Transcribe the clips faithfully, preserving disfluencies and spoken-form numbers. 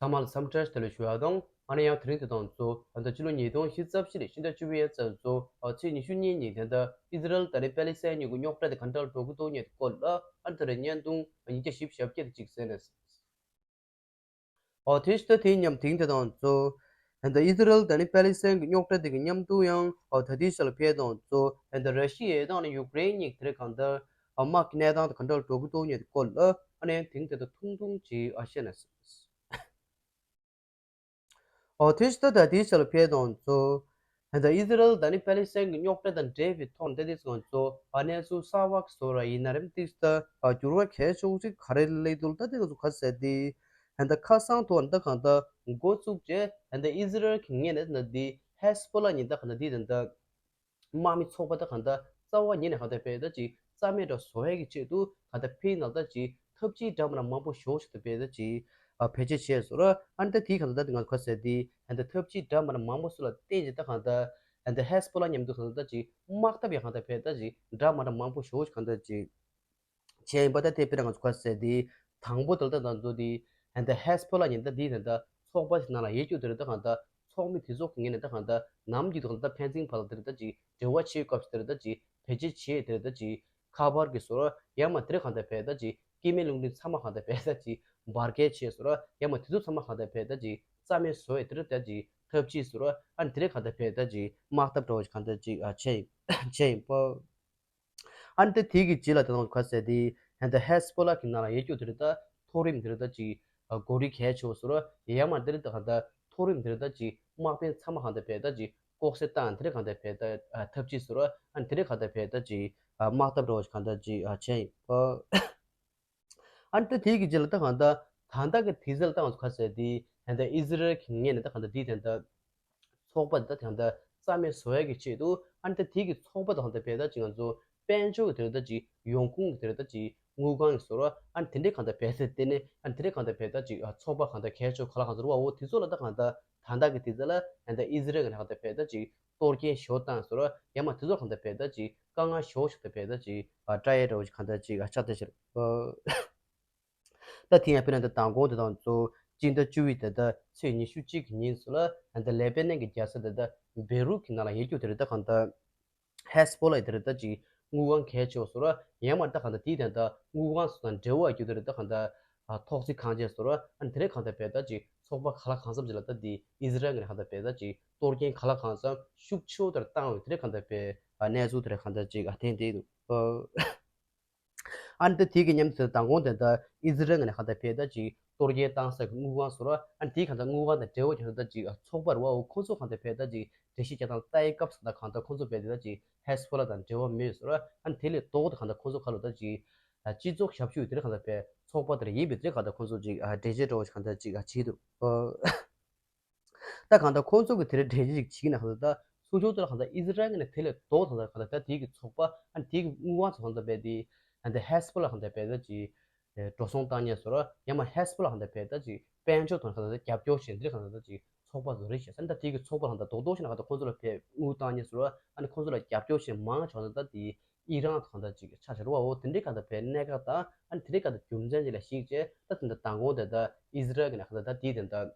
ཚང་མ་ལ་འཚམས་འདྲི་བཀྲ་ཤིས་བདེ་ལེགས་ཞུ་ཡག་དང་། ཨ་ནི་ཡང་དེ་རིང་དེ་དང་གཙོ་ཨ་ད་ཕྱི་ལོ་ཉིས་སྟོང་ཉི་ཤུ་རྩ་བཞི་ནས་ཕྱི་ཟླ་བཅུ་པའི་ཚེས་གཙོ་ཨ་ཚེས་ཉི་ཤུ་གཉིས་ཉིན་དེ་འདྲ་ཨི་ཟི་རལ་དང་ནི་པེ་ལི་སི་ཐན་གཉིས་ཀྱི་རྙོག་དྲ་དེ་ག་འདྲ་འགྲོ་གི་འདུག་ཉེ་དུ་སྐོར་ལ་ཨ་ད་རེ་བརྙན་ཐུང་ཉིས་བརྒྱ་བཞི་བཅུ་ཞེ་བརྒྱད་དེ་གཅིག་གསན་ནས། ཨོ་དེ་ཕྱི་ད་དེའི་མཉམ་དེང་དེ་དང་གཙོ་ཨ་ད་ཨི་ཟི་རལ་དང་ནི་པེ་ལི་སི་ཐན་གྱི་རྙོག་དྲ་དེ་གི་མཉམ་དུ་ཡང་ཨོ་ད་དེའི་ཤར་ལ་ཕེབས་དང་གཙོ་ཨ་ད་ར་ཤི་ཡ་དང་ནི་ཡུཀ་རེན་གཉིས་དེ་རེ་གང་ལྟར་ཨ་དམག་གི་གནས་སྟངས་དེ་ག་འདྲ་འགྲོ་གི་འདུག་ཉེ་དུ་སྐོར་ལ་ཨ་ནི་དེང་དེ་ད་ཐུང་ཐུང་ཅིག་ཨ་བཤད་ནས། ཨོ་དེ་ཕྱི་ད་ད་དེའི་ཤར་ལ་ཕེབས་དང་གཙོ་ཨ་ད་ཨི་ཟི་རལ་དང་ནི་པེ་ལི་སི་ཐན་གྱི་རྙོག་དྲ་དང་འབྲེལ་བའི་ཐོག་ནས་དེ་དེ་ཚོ་གཙོ་ཨ་གནས་ཚུལ་གསར་བ་གི་བཟོ་ར་ཡིན་ན་རེམ་ཏིག་ད་ཨ་འགྱུར་བ་གལ་ཆེ་བོ་ཅིག་ག་རེ་སླེབས་འདུག་ད་དེ་ང་ཚོ་ག་ཟེར་དེ་ཨ་ད་ཁ་སང་ཐོག་ཨ་ད་གང་ད་འགོ་བཙུགས་རྗེས་ཨ་ད་ཨི་ཟི་རལ་གྱི་ངོས་ནས་ད་དེ་ཧེ་སི་བྷོ་ལ་ཉིན་ད་གང་ད་དེ་ད་ད། དམག་མི་ཚོགས་པ་དང་གང་ལྟར་རྩ་བ་ཉིད་ནས་གང་ལྟར་བས་ད་ཅིག་རྩ་མེད་འགྲོ་བཟོ་ཡས་ཀྱི་ཆེད་དུ་གང་ལྟར་ཕིའི་ནང་ལྟར་ཅིག་ཐབས་ཇུས་འདྲ་མི་འདྲ་མང་པོ་ཞོག་ཞིག་ཏུ་བས་ད་ཅིག་ཨ་བེད་སྤྱོད་བྱས་སོ་ར། ཨ་ནི་ད་དེའི་གང་ལྟར་ད་ང་ཚོ་ག་ཟེར་དེ་ཨ་ནི་ད་ཐབས་ཇུས་འདྲ་མི་འདྲ་མང་པོ་སུ་ལ་བརྟེན་ཅིག་ད་གང་ལྟར་ཨ་ནི་ད་ཧེ་སི་བྷོ་ལ་མཉམ་དུ་གང་ལྟར་ད་ཅིག་དམག་འཐབ་ཡ་གང་ལྟར་བས་ད་ཅིག་འདྲ་མི་འདྲ་མང་པོ་ཞོག་ཞིག་གང་ལྟར་ཅིག་བྱས་ཡིན་པ། ད་དེ་དཔེར་ན་ང་ཚོ་ག་ཟེར་དེ་དང་པོ་དེ་ལ་ད་ང་ཚོ་དེ་ཨ་ནི་ད་ཧེ་སི་བྷོ་ལ་ཉིན་ད་དེ་ད་ད་ཚོགས་པ་ཞིག་ནང་ལ་ཡོད་རྒྱུ་དེ་རེད། ད་གང་ལྟར་ཚོགས་མི་དེ་ཚོ་གི་ངོས་ནས་ད་གང་ལྟར་ནམ་རྒྱུན་དུ་གང་ལྟར་ཕན་ཚུན་བར་ལ་དེ་རེད་ད་ཅིག་འབྲེལ་བ་བྱེད་སྐབས་སུ་དེ་རེད་ད་ཅིག་བེད་སྤྱོད་བྱེད་དེ་རེད་ད་ཅིག་ཁ་པར་གྱི་བཟོ་ར་ཡང་མ་དེ་རེད་གང་ལྟར་བས་ད་ཅིག་སྐྱེ་དམན་རླུང་འཕྲིན་ཚང་མ་གང་ལྟར་བས་ད་ཅིག་འབར་གས་བྱས་བཟོ་ར་ཡང་མ་དེ་ཚོ་ཚང་མ་གང་ལྟར་བས་ད་ཅིག་རྩ་མེད་བཟོ་ཡས་དེ་རེད་ད་ཅིག་ཐབས་ཇུས་བཟོ་ར་ཨ་ནི་དེ་རེད་གང་ལྟར་བས་ད་ཅིག་དམག་འཐབ་འདྲ་བོ་ཞིག་གང་ལྟར་ཅིག་ཨ་བྱས་ཡིན་བྱས་ཡིན་པ། ཨ་ནི་ད་དེ་གི་རྗེས་ལ་ད་ང་ཚོ་ག་ཟེར་དེ་ཨ་ནི་ད་ཧེ་སི་བྷོ་ལ་གི་ནང་ལ་ཡོད་རྒྱུ་དེ་རེད་ད་མཐོ་རིམ་དེ་རེད་ད་ཅིག་ཨ་གོ་རིགས་གལ་ཆེ་བོ་བཟོ་ར་ཡང་མ་དེ་རེད་ད་གང་ལྟར་མཐོ་རིམ་དེ་རེད་ད་ཅིག་དམག་དཔོན་ཚང་མ་གང་ལྟར་བས་ད་ཅིག་ལྐོག་ཟ་བཏང་དེ་རེད་གང་ལྟར་བས་ད་ཨ་ཐབས་ཇུས་བཟོ་ར་ཨ་ནི་དེ་རེད་གང་ལྟར་བས་ད་ཅིག་ཨ་དམག་འཐབ་འདྲ་བོ་ཞིག་གང་ལྟར་ཅིག་ཨ་བྱས་ཡིན་པ། ཨ་ནི་ད་དེ་གི་རྗེས་ལ་ད་གང་ལྟར་ད་ལྟ་གི་དུས་ཚོད་ལ་ད་ང་ཚོ་ག་ཟེར་དེ་ཨ་ནི་ད་ཨི་ཟི་རལ་གི་ངོས་ནས་ད་གང་ལྟར་དེ་ད་ལྟ་ཚོགས་པ་དེ་ད་གང་ལྟར་རྩ་མེད་བཟོ་ཡས་ཀྱི་ཆེད་དུ་ཨ་ནི་ད་དེ་གི་ཚོགས་པ་ད་གང་ལྟར་བས་ད་ཅིག་ང་ཚོ་དཔལ་འབྱོར་གྱི་དེ་རེད་ད་ཅིག་ཡོང་ཁུངས་ཀྱི་དེ་རེད་ད་ཅིག་དངུལ་ཁང་གི་བཟོ་ར་ཨ་ནི་དེ་འདྲའི་གང་ལྟར་བས་ཟེར་དེ་ནས་ཨ་ནི་དེ་འདྲའི་གང་ལྟར་བས་ད་ཅིག་ཨ་ཚོགས་པ་གང་ལྟར་གལ་ཆེ་ག་ལ་གང་ཚོར་བ་འོ་དེ་ཚོ་ལ་ད་གང་ལྟར་ད་ལྟ་གི་དུས་ཚོད་ལ་ཨ་ནི་ད་ཨི་ཟི་རལ་གྱི་ནས་གང་ལྟར་བས་ད་ཅིག་གཏོར་སྐྱོན་ཞོ་བཏང་བཟོ་ར་ཡང་མ་དེ་ཚོ་གང་ལྟར་བས་ད་ཅིག་དཀའ་ངལ་ཞོ་ཞིག་ཏུ་བས་ད་ཅིག་ཨ་བཀྲ་ཡས་འདྲ་བོ་ཞིག་གང་ལྟར་ཅིག་ཨ་ཆགས་བསྡད་ཤར། ད་དེ་ཡང་དཔེར་ན་ད་མདང་དགོང་དེ་དང་གཙོ་སྤྱི་ཟླ་བཅུ་པའི་ད་ལྟ་ཚེས་ཉི་ཤུ་གཅིག་གི་ཉིན་སུ་ལ་ད་ལེ་པེ་ནན་གྱི་རྒྱལ་ས་ད་ལྟ་བེ་རུ་གི་ནང་ལ་ཡོད་རྒྱུ་དེ་རེད། ད་གང་ལྟར་ཧེ་སི་བྷོ་ལ་དེ་རེད་ད་ཅིག་དངུལ་ཁང་གལ་ཆེ་བ་བཟོ་ར་ཡང་མ་ད་གང་ལྟར་དེའི་ད་ལྟ་དངུལ་ཁང་སུ་དང་འབྲེལ་བ་ཡོད་རྒྱུ་དེ་རེད། ད་གང་ལྟར་ཐོག་བརྩེགས་ཁང་ཆེན་བཟོ་ར་ཨ་ནི་དེ་རེད་གང་ལྟར་བས་ད་ཅིག་ཚོགས་པ་ག་ལ་གང་འཚམ་ཅིག་ལ་ད་དེ་ཨི་ཟི་རལ་གྱི་ནས་གང་ལྟར་བས་ད་ཅིག་གཏོར་སྐྱོན་ག་ལ་གང་འཚམ་ཤུགས་ཆེ་བོ་དེར་བཏང་བའི་དེ་རེད་གང་ལྟར་བས་གནས་ཚུལ་དེ་རེད་གང་ལྟར་ཅིག་ཨ་ཐེངས་དེ་འདུག་ཨ་ནི་ད་དེ་གི་མཉམ་དུ་མདང་དགོང་དེ་ད་ཨི་ཟི་རལ་ནས་གང་ལྟར་བས་ད་ཅིག་གཏོར་སྐྱོན་བཏང་ས་གི་དངུལ་ཁང་བཟོ་ར་ཨ་ནི་དེའི་གང་ལྟར་དངུལ་ཁང་དང་འབྲེལ་བ་ཡོད་ད་ཅིག་ཚོགས་པ་རེད་བ་འོ་ཁོང་ཚོ་གང་ལྟར་བས་ད་ཅིག་འགྲེལ་བཤད་རྒྱག་སྟངས་ལྟ་ཡི་སྐབས་སུ་ད་གང་ལྟར་ཁོང་ཚོ་བས་དེ་ད་ཅིག་ཧེ་སི་བྷོ་ལ་དང་འབྲེལ་བ་མེད་བཟོ་ར་ཨ་ནི་དེ་ལས་ལྡོག་ཏུ་གང་ལྟར་ཁོང་ཚོ་ཁ་ལོ་ད་ཅིག་སྤྱི་ཚོགས་ཞབས་ཞུ་དེ་རེད་གང་ལྟར་བས་ཚོགས་པ་དེར་ཡིན་པའི་དེ་རེད་གང་ལྟར་ཁོང་ཚོ་ཅིག་འགྲེལ་བཤད་འདྲ་བོ་ཞིག་གང་ལྟར་ཅིག་བྱེད་འདུག་ད་གང་ལྟར་ཁོང་ཚོ་གི་དེ་རེད་འགྲེལ་བཤད་ཅིག་བྱེད་ཀྱི་ན་གང་ལྟར་ད་སུ་ཆོག་ཚོ་ལ་གང་ལྟར་ཨི་ཟི་རལ་གྱི་ནས་དེ་ལས་ལྡོག་ད་ལྟ་གང་ལྟར་ད་དེའི་གི་ཚོགས་པ་ཨ་ནི་དེའི་གི་དངུལ་ཁང་ཚོ་གང་ལྟར་བས་དེ་ཨ་ནི་ད་ཧེ་སི་བྷོ་ལ་གང་ལྟར་བས་ད་ཅིག་འགྲོ་སོང་བཏང་ཉེས་བཟོ་ར་ཡང་མ་ཧེ་སི་བྷོ་ལ་གང་ལྟར་བས་ད་ཅིག་དཔལ་འབྱོར་དང་གང་ལྟར་རྒྱབ་སྐྱོར་བྱེད་འདི་གང་ལྟར་ད་ཅིག་ཚོགས་པ་བཟོ་རེད་ཞེས་ཨ་ནི་ད་དེའི་གི་ཚོགས་པ་གང་ལྟར་རྡོག་རྡོག་ཞིག་ན་གང་ལྟར་ཁོང་ཚོ་ལ་བས་དངུལ་བཏང་ཉེས་བཟོ་ར་ཨ་ནི་ཁོང་ཚོ་ལ་རྒྱབ་སྐྱོར་བྱེད་མང་ཆོག་ད་ལྟ་དེ་ཨི་རན་གང་ལྟར་ཅིག་ཆ་བཞག་ར་བ་འོ་དེ་འདྲའི་གང་ལྟར་བས་གནད་འགག་དང་ཨ་ནི་དེ་འདྲའི་གང་ལྟར་རྒྱུ་མཚན་ཅིག་ལ་གཞིགས་བྱས་ད་དེ་འདྲ་མདང་དགོང་དེ་ད་ཨི་ཟི་རལ་གི་ནས་གང་ལྟར་ད་དེའི་དེ་འདྲ་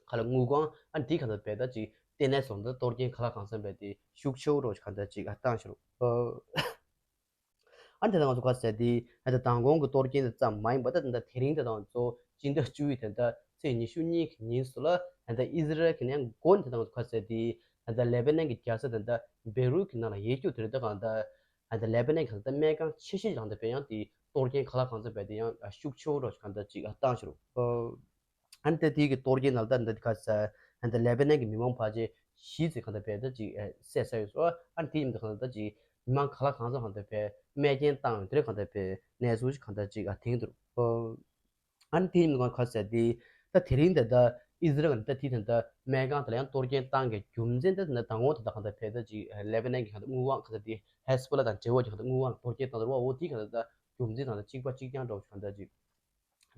ག་ལ་དངུལ་ཁང་ཨ་ནི་དེའི་གང་ལྟར་བས་ད་ཅིག་ལྟེ་གནས་སོང་ད་གཏོར་སྐྱོན་ག་ལ་གང་འཚམ་བས་དེ་ཤུགས་ཆེ་བོ་རོགས་གང་ལྟར་ཅིག་ཨ་བཏང་ཤར། ཨ་ནི་དེ་ད་ང་ཚོ་ག་ཟེར་དེ་ཨ་ད་མདང་དགོང་གི་གཏོར་སྐྱོན་དེ་ཙམ་མ་ཡིན་པ་ད་དེ་འདྲ་དེ་རིང་དེ་དང་གཙོ་སྤྱི་ཟླ་བཅུ་པའི་དེ་འདྲ་ཚེས་ཉི་ཤུ་གཉིས་ཀྱི་ཉིན་སུ་ལ་ཨ་ད་ཨི་ཟི་རལ་གི་ནས་འགོ་ནས་དེ་ད་ང་ཚོ་ག་ཟེར་དེ་ཨ་ད་ལེ་པེ་ནན་གི་རྒྱལ་ས་དེ་འདྲ་བེ་རུ་གི་ནང་ལ་ཡོད་རྒྱུ་དེ་རེད། ད་གང་ལྟར་ཨ་ད་ལེ་པེ་ནན་གི་གང་ལྟར་སྨན་ཁང་ཆེ་ཤོས་ཀྱི་གང་ལྟར་བས་ཡང་དེ་གཏོར་སྐྱོན་ག་ལ་གང་འཚམ་བས་དེ་ཡང་ཤུགས་ཆེ་བོ་རོགས་གང་ལྟར་ཅིག་བཏང་ཤར། ཨ་ནི་ད་དེའི་གི་གཏོར་སྐྱོན་ནང་ད་འདི་ག་ས་ཨ་ནི་ད་ལེ་པེ་ནན་གི་མི་མང་ཕལ་ཆེར་བཞི་ཙམ་གང་ལྟར་བས་ད་ཅིག་བསད་ཚར་ཡོད་སོ། ཨ་ནི་དེ་ཡིན་དུས་གང་ལྟར་ད་ཅིག་མི་མང་ག་ལ་གང་འཚམ་གང་ལྟར་བས་རྨས་སྐྱོན་བཏང་ཡོད་དེ་གང་ལྟར་བས་གནས་ཚུལ་ཞིག་གང་ལྟར་ཅིག་ཨ་ཐེངས་འདུག་ཨ་ནི་དེ་ཡིན་དུས་གང་ལྟར་དེ་ད་དེ་རིང་ད་ལྟ་ཨི་ཟི་རལ་གི་ད་དེ་ད་ལྟ་སྨན་ཁང་དེ་ལ་ཡང་གཏོར་སྐྱོན་བཏང་གི་རྒྱུ་མཚན་ད་ད་ལྟ་དང་པོ་ད་ད་གང་ལྟར་བས་ད་ཅིག་ལེ་པེ་ནན་གི་གང་ལྟར་དངུལ་ཁང་གང་ལྟར་དེ་ཧེ་སི་བྷོ་ལ་དང་འབྲེལ་བ་ཅིག་གང་ལྟར་དངུལ་ཁང་གཏོར་སྐྱོན་བཏང་ཟེར་བ་འོ་དེ་གང་ལྟར་ད་རྒྱུ་མཚན་དང་ད་གཅིག་པ་གཅིག་རྐྱང་འདྲ་བོ་ཞིག་གང་ལྟར་ཅིག་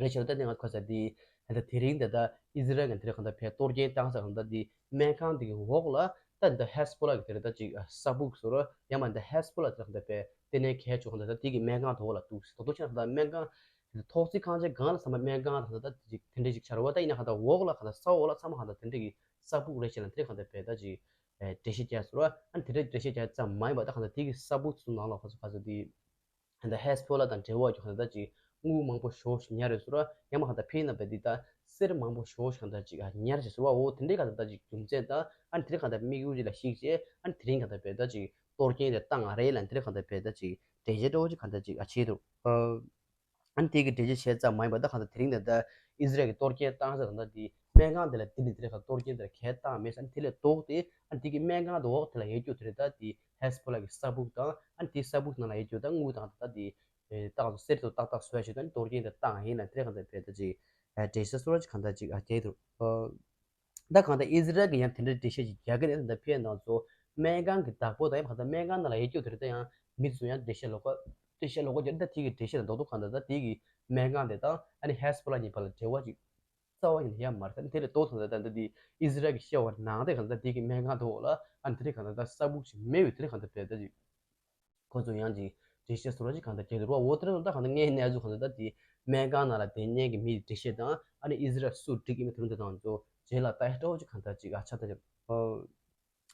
རེད་ཤག་ད་དེ་ང་ཁ་ས་དེ་ད་དེ་རིང་ད་ལྟ་ཨི་ཟི་རལ་གྱི་དེ་རིང་གང་ལྟར་བས་གཏོར་སྐྱོན་བཏང་ས་གང་ལྟར་དེ་སྨན་ཁང་དེ་གི་འོག་ལ་ད་འདི་ཧེ་སི་བྷོ་ལ་གི་དེ་རེད་ད་ཅིག་ས་སྦུག་བཟོ་ར་ཡང་མ་འདི་ཧེ་སི་བྷོ་ལ་དེ་གང་ལྟར་བས་ལྟེ་གནས་གལ་ཆེ་གང་ལྟར་ད་དེ་གི་སྨན་ཁང་དེ་འོག་ལ་འདུག་ད་དུ་ཆ་ད་སྨན་ཁང་ དེ་ཐོག་བརྩེགས་ཁང་ཆེན་སྒང་ལ་ཚང་མ་སྨན་ཁང་དང་ད་ཅིག་དེ་འདྲ་ཞིག་ཆགས་རེད་བ། ད་ཡིན་ན་གང་ལྟར་འོག་ལ་གང་ལྟར་ས་འོག་ལ་ཚང་མ་གང་ལྟར་དེ་འདྲ་གི་ས་སྦུག་རེད་ཅེས་ལ་དེ་འདྲ་གང་ལྟར་བས་ད་ཅིག་འགྲེལ་བཤད་རྒྱག་ཟེར་བ། ཨ་ནི་དེ་འདྲ་འགྲེལ་བཤད་རྒྱག་ཙམ་མ་ཡིན་པ་ད་གང་ལྟར་དེ་གི་ས་སྦུག་ཚོ་ནང་ལ་གང་ལྟར་གང་ལྟར་དེ་ད་ལྟ་ཧེ་སི་བྷོ་ལ་དང་འབྲེལ་བ་ཡོད་གང་ལྟར་ད་ཅིག་དངུལ་མང་པོ་ཞེ་པོ་ཞིག་ཉར་ཡོད་ཟེར་བ། ཡང་མ་གང་ལྟར་ཕིའི་ནང་བས་དེ་ད་གསེར་མང་པོ་ཞེ་པོ་ཞིག་གང་ལྟར་ཅིག་ཨ་ཉར་ཞིག་ཟེར་བ། འོ་དེ་འདྲའི་གང་ལྟར་ད་ཅིག་རྒྱུ་མཚན་དང་ཨ་ནི་དེ་འདྲའི་གང་ལྟར་དམིགས་ཡུལ་ཅིག་ལ་གཞིགས་བྱས་ཨ་ནི་དེ་རིང་གང་ལྟར་བས་ད་ཅིག་གཏོར་སྐྱོན་དེ་བཏང་ང་རེད་ལ་དེ་འདྲའི་གང་ལྟར་བས་ད་ཅིག་འགྲེལ་བཤད་འདྲ་བོ་ཅིག་གང་ལྟར་ཅིག་ཨ་བྱས་འདུག་ཨ་ནི་དེ་གི་འགྲེལ་བཤད་བྱས་ཙམ་མ་ཡིན་པ་ད་གང་ལྟར་དེ་རིང་དེ་ད་ཨི་ཟི་རལ་གྱི་གཏོར་སྐྱོན་བཏང་ས་གང་ལྟར་དེ་སྨན་ཁང་དེ་ལ་དེ་ནི་དེ་རེད་ག་གཏོར་སྐྱོན་དེ་ལ་གས་བཏང་མེད་ས་ཨ་ནི་དེ་ལས་ལྡོག་སྟེ་ཨ་ནི་དེ་གི་སྨན་ཁང་དེ་འོག་དེ་ལ་ཡོད་རྒྱུ་དེ་རེད། ད་དེ་ཧེ་སི་བྷོ་ལ་གི་ས་སྦུག་དང་ཨ་ནི་དེ་ས་སྦུག་ནང་ལ་ཡོད་རྒྱུ་ད་དངུལ་དང་ད་དེ་ཏག་ཏག་གསེར་དུ་ཏག་ཏག་བཟོས་བྱས་ད་ནི་གཏོར་སྐྱོན་དེ་བཏང་ཡིན་ན་དེ་རེད་གང་ལྟར་བས་ད་ཅིག་འགྲེལ་བཤད་སོ་ར་ཅིག་གང་ལྟར་ཅིག་ཨ་བྱས་འདུག་ད་གང་ལྟར་ཨི་ཟི་རལ་གྱིས་ཡང་དེ་འདྲའི་འགྲེལ་བཤད་ཅིག་རྒྱག་གི་རེད། ད་ཕན་ནང་ཚོ་སྨན་ཁང་གི་བདག་པོ་དང་ཡང་གང་ལྟར་སྨན་ཁང་ནང་ལ་ཡོད་རྒྱུ་དེ་རེད། ད་ཡང་མི་ཚོ་ཡང་འགྲེལ་བཤད་ལོག་པ་འགྲེལ་བཤད་ལོག་པ་རྒྱག་ད་དེ་གི་འགྲེལ་བཤད་ལ་ལྡོག་ཏུ་གང་ལྟར་ད་དེ་གི་སྨན་ཁང་དེ་དང་ཨ་ནི་ཧེ་སི་བྷོ་ལ་གཉིས་བར་ལ་འབྲེལ་བ་ཅིག་རྩ་བ་ཉིད་ནས་ཡང་མ་རེད། ད་དེ་ལས་ལྡོག་ཐུབ་ད་ད་འདི་ཨི་ཟི་རལ་གྱིས་བཤད་པ་ནང་དེ་གང་ལྟར་དེ་གི་སྨན་ཁང་དེ་འོག་ལ་ཨ་ནི་དེ་རེད་གང་ལྟར་ད་ས་སྦུག་ཅིག་མེད་པའི་དེ་རེད་གང་ལྟར་བས་ད་ཅིག་ཁོ་ཚོ་ཡང་ཅིག་འགྲེལ་བཤད་སོ་ར་ཅིག་གང་ལྟར་བྱས་འདུག་བ། འོ་དེ་རེད་ད་གང་ལྟར་ངའི་གནས་ཚུལ་གང་ལྟར་ད་དེ་སྨན་ཁང་ནང་ལ་བསྡད་མཁན་གྱི་མི་འགྲེལ་བཤད་དང་ཨ་ནི་ཨི་ཟི་རལ་སུ་འགྲིག་གི་མེད་དེ་རིང་དེ་དང་ཚོ་རྗེས་ལ་ལྟ་ཡ་འདྲ་བོ་ཅིག་གང་ལྟར་ཅིག་ཨ་ཆགས་ད་ཅིག་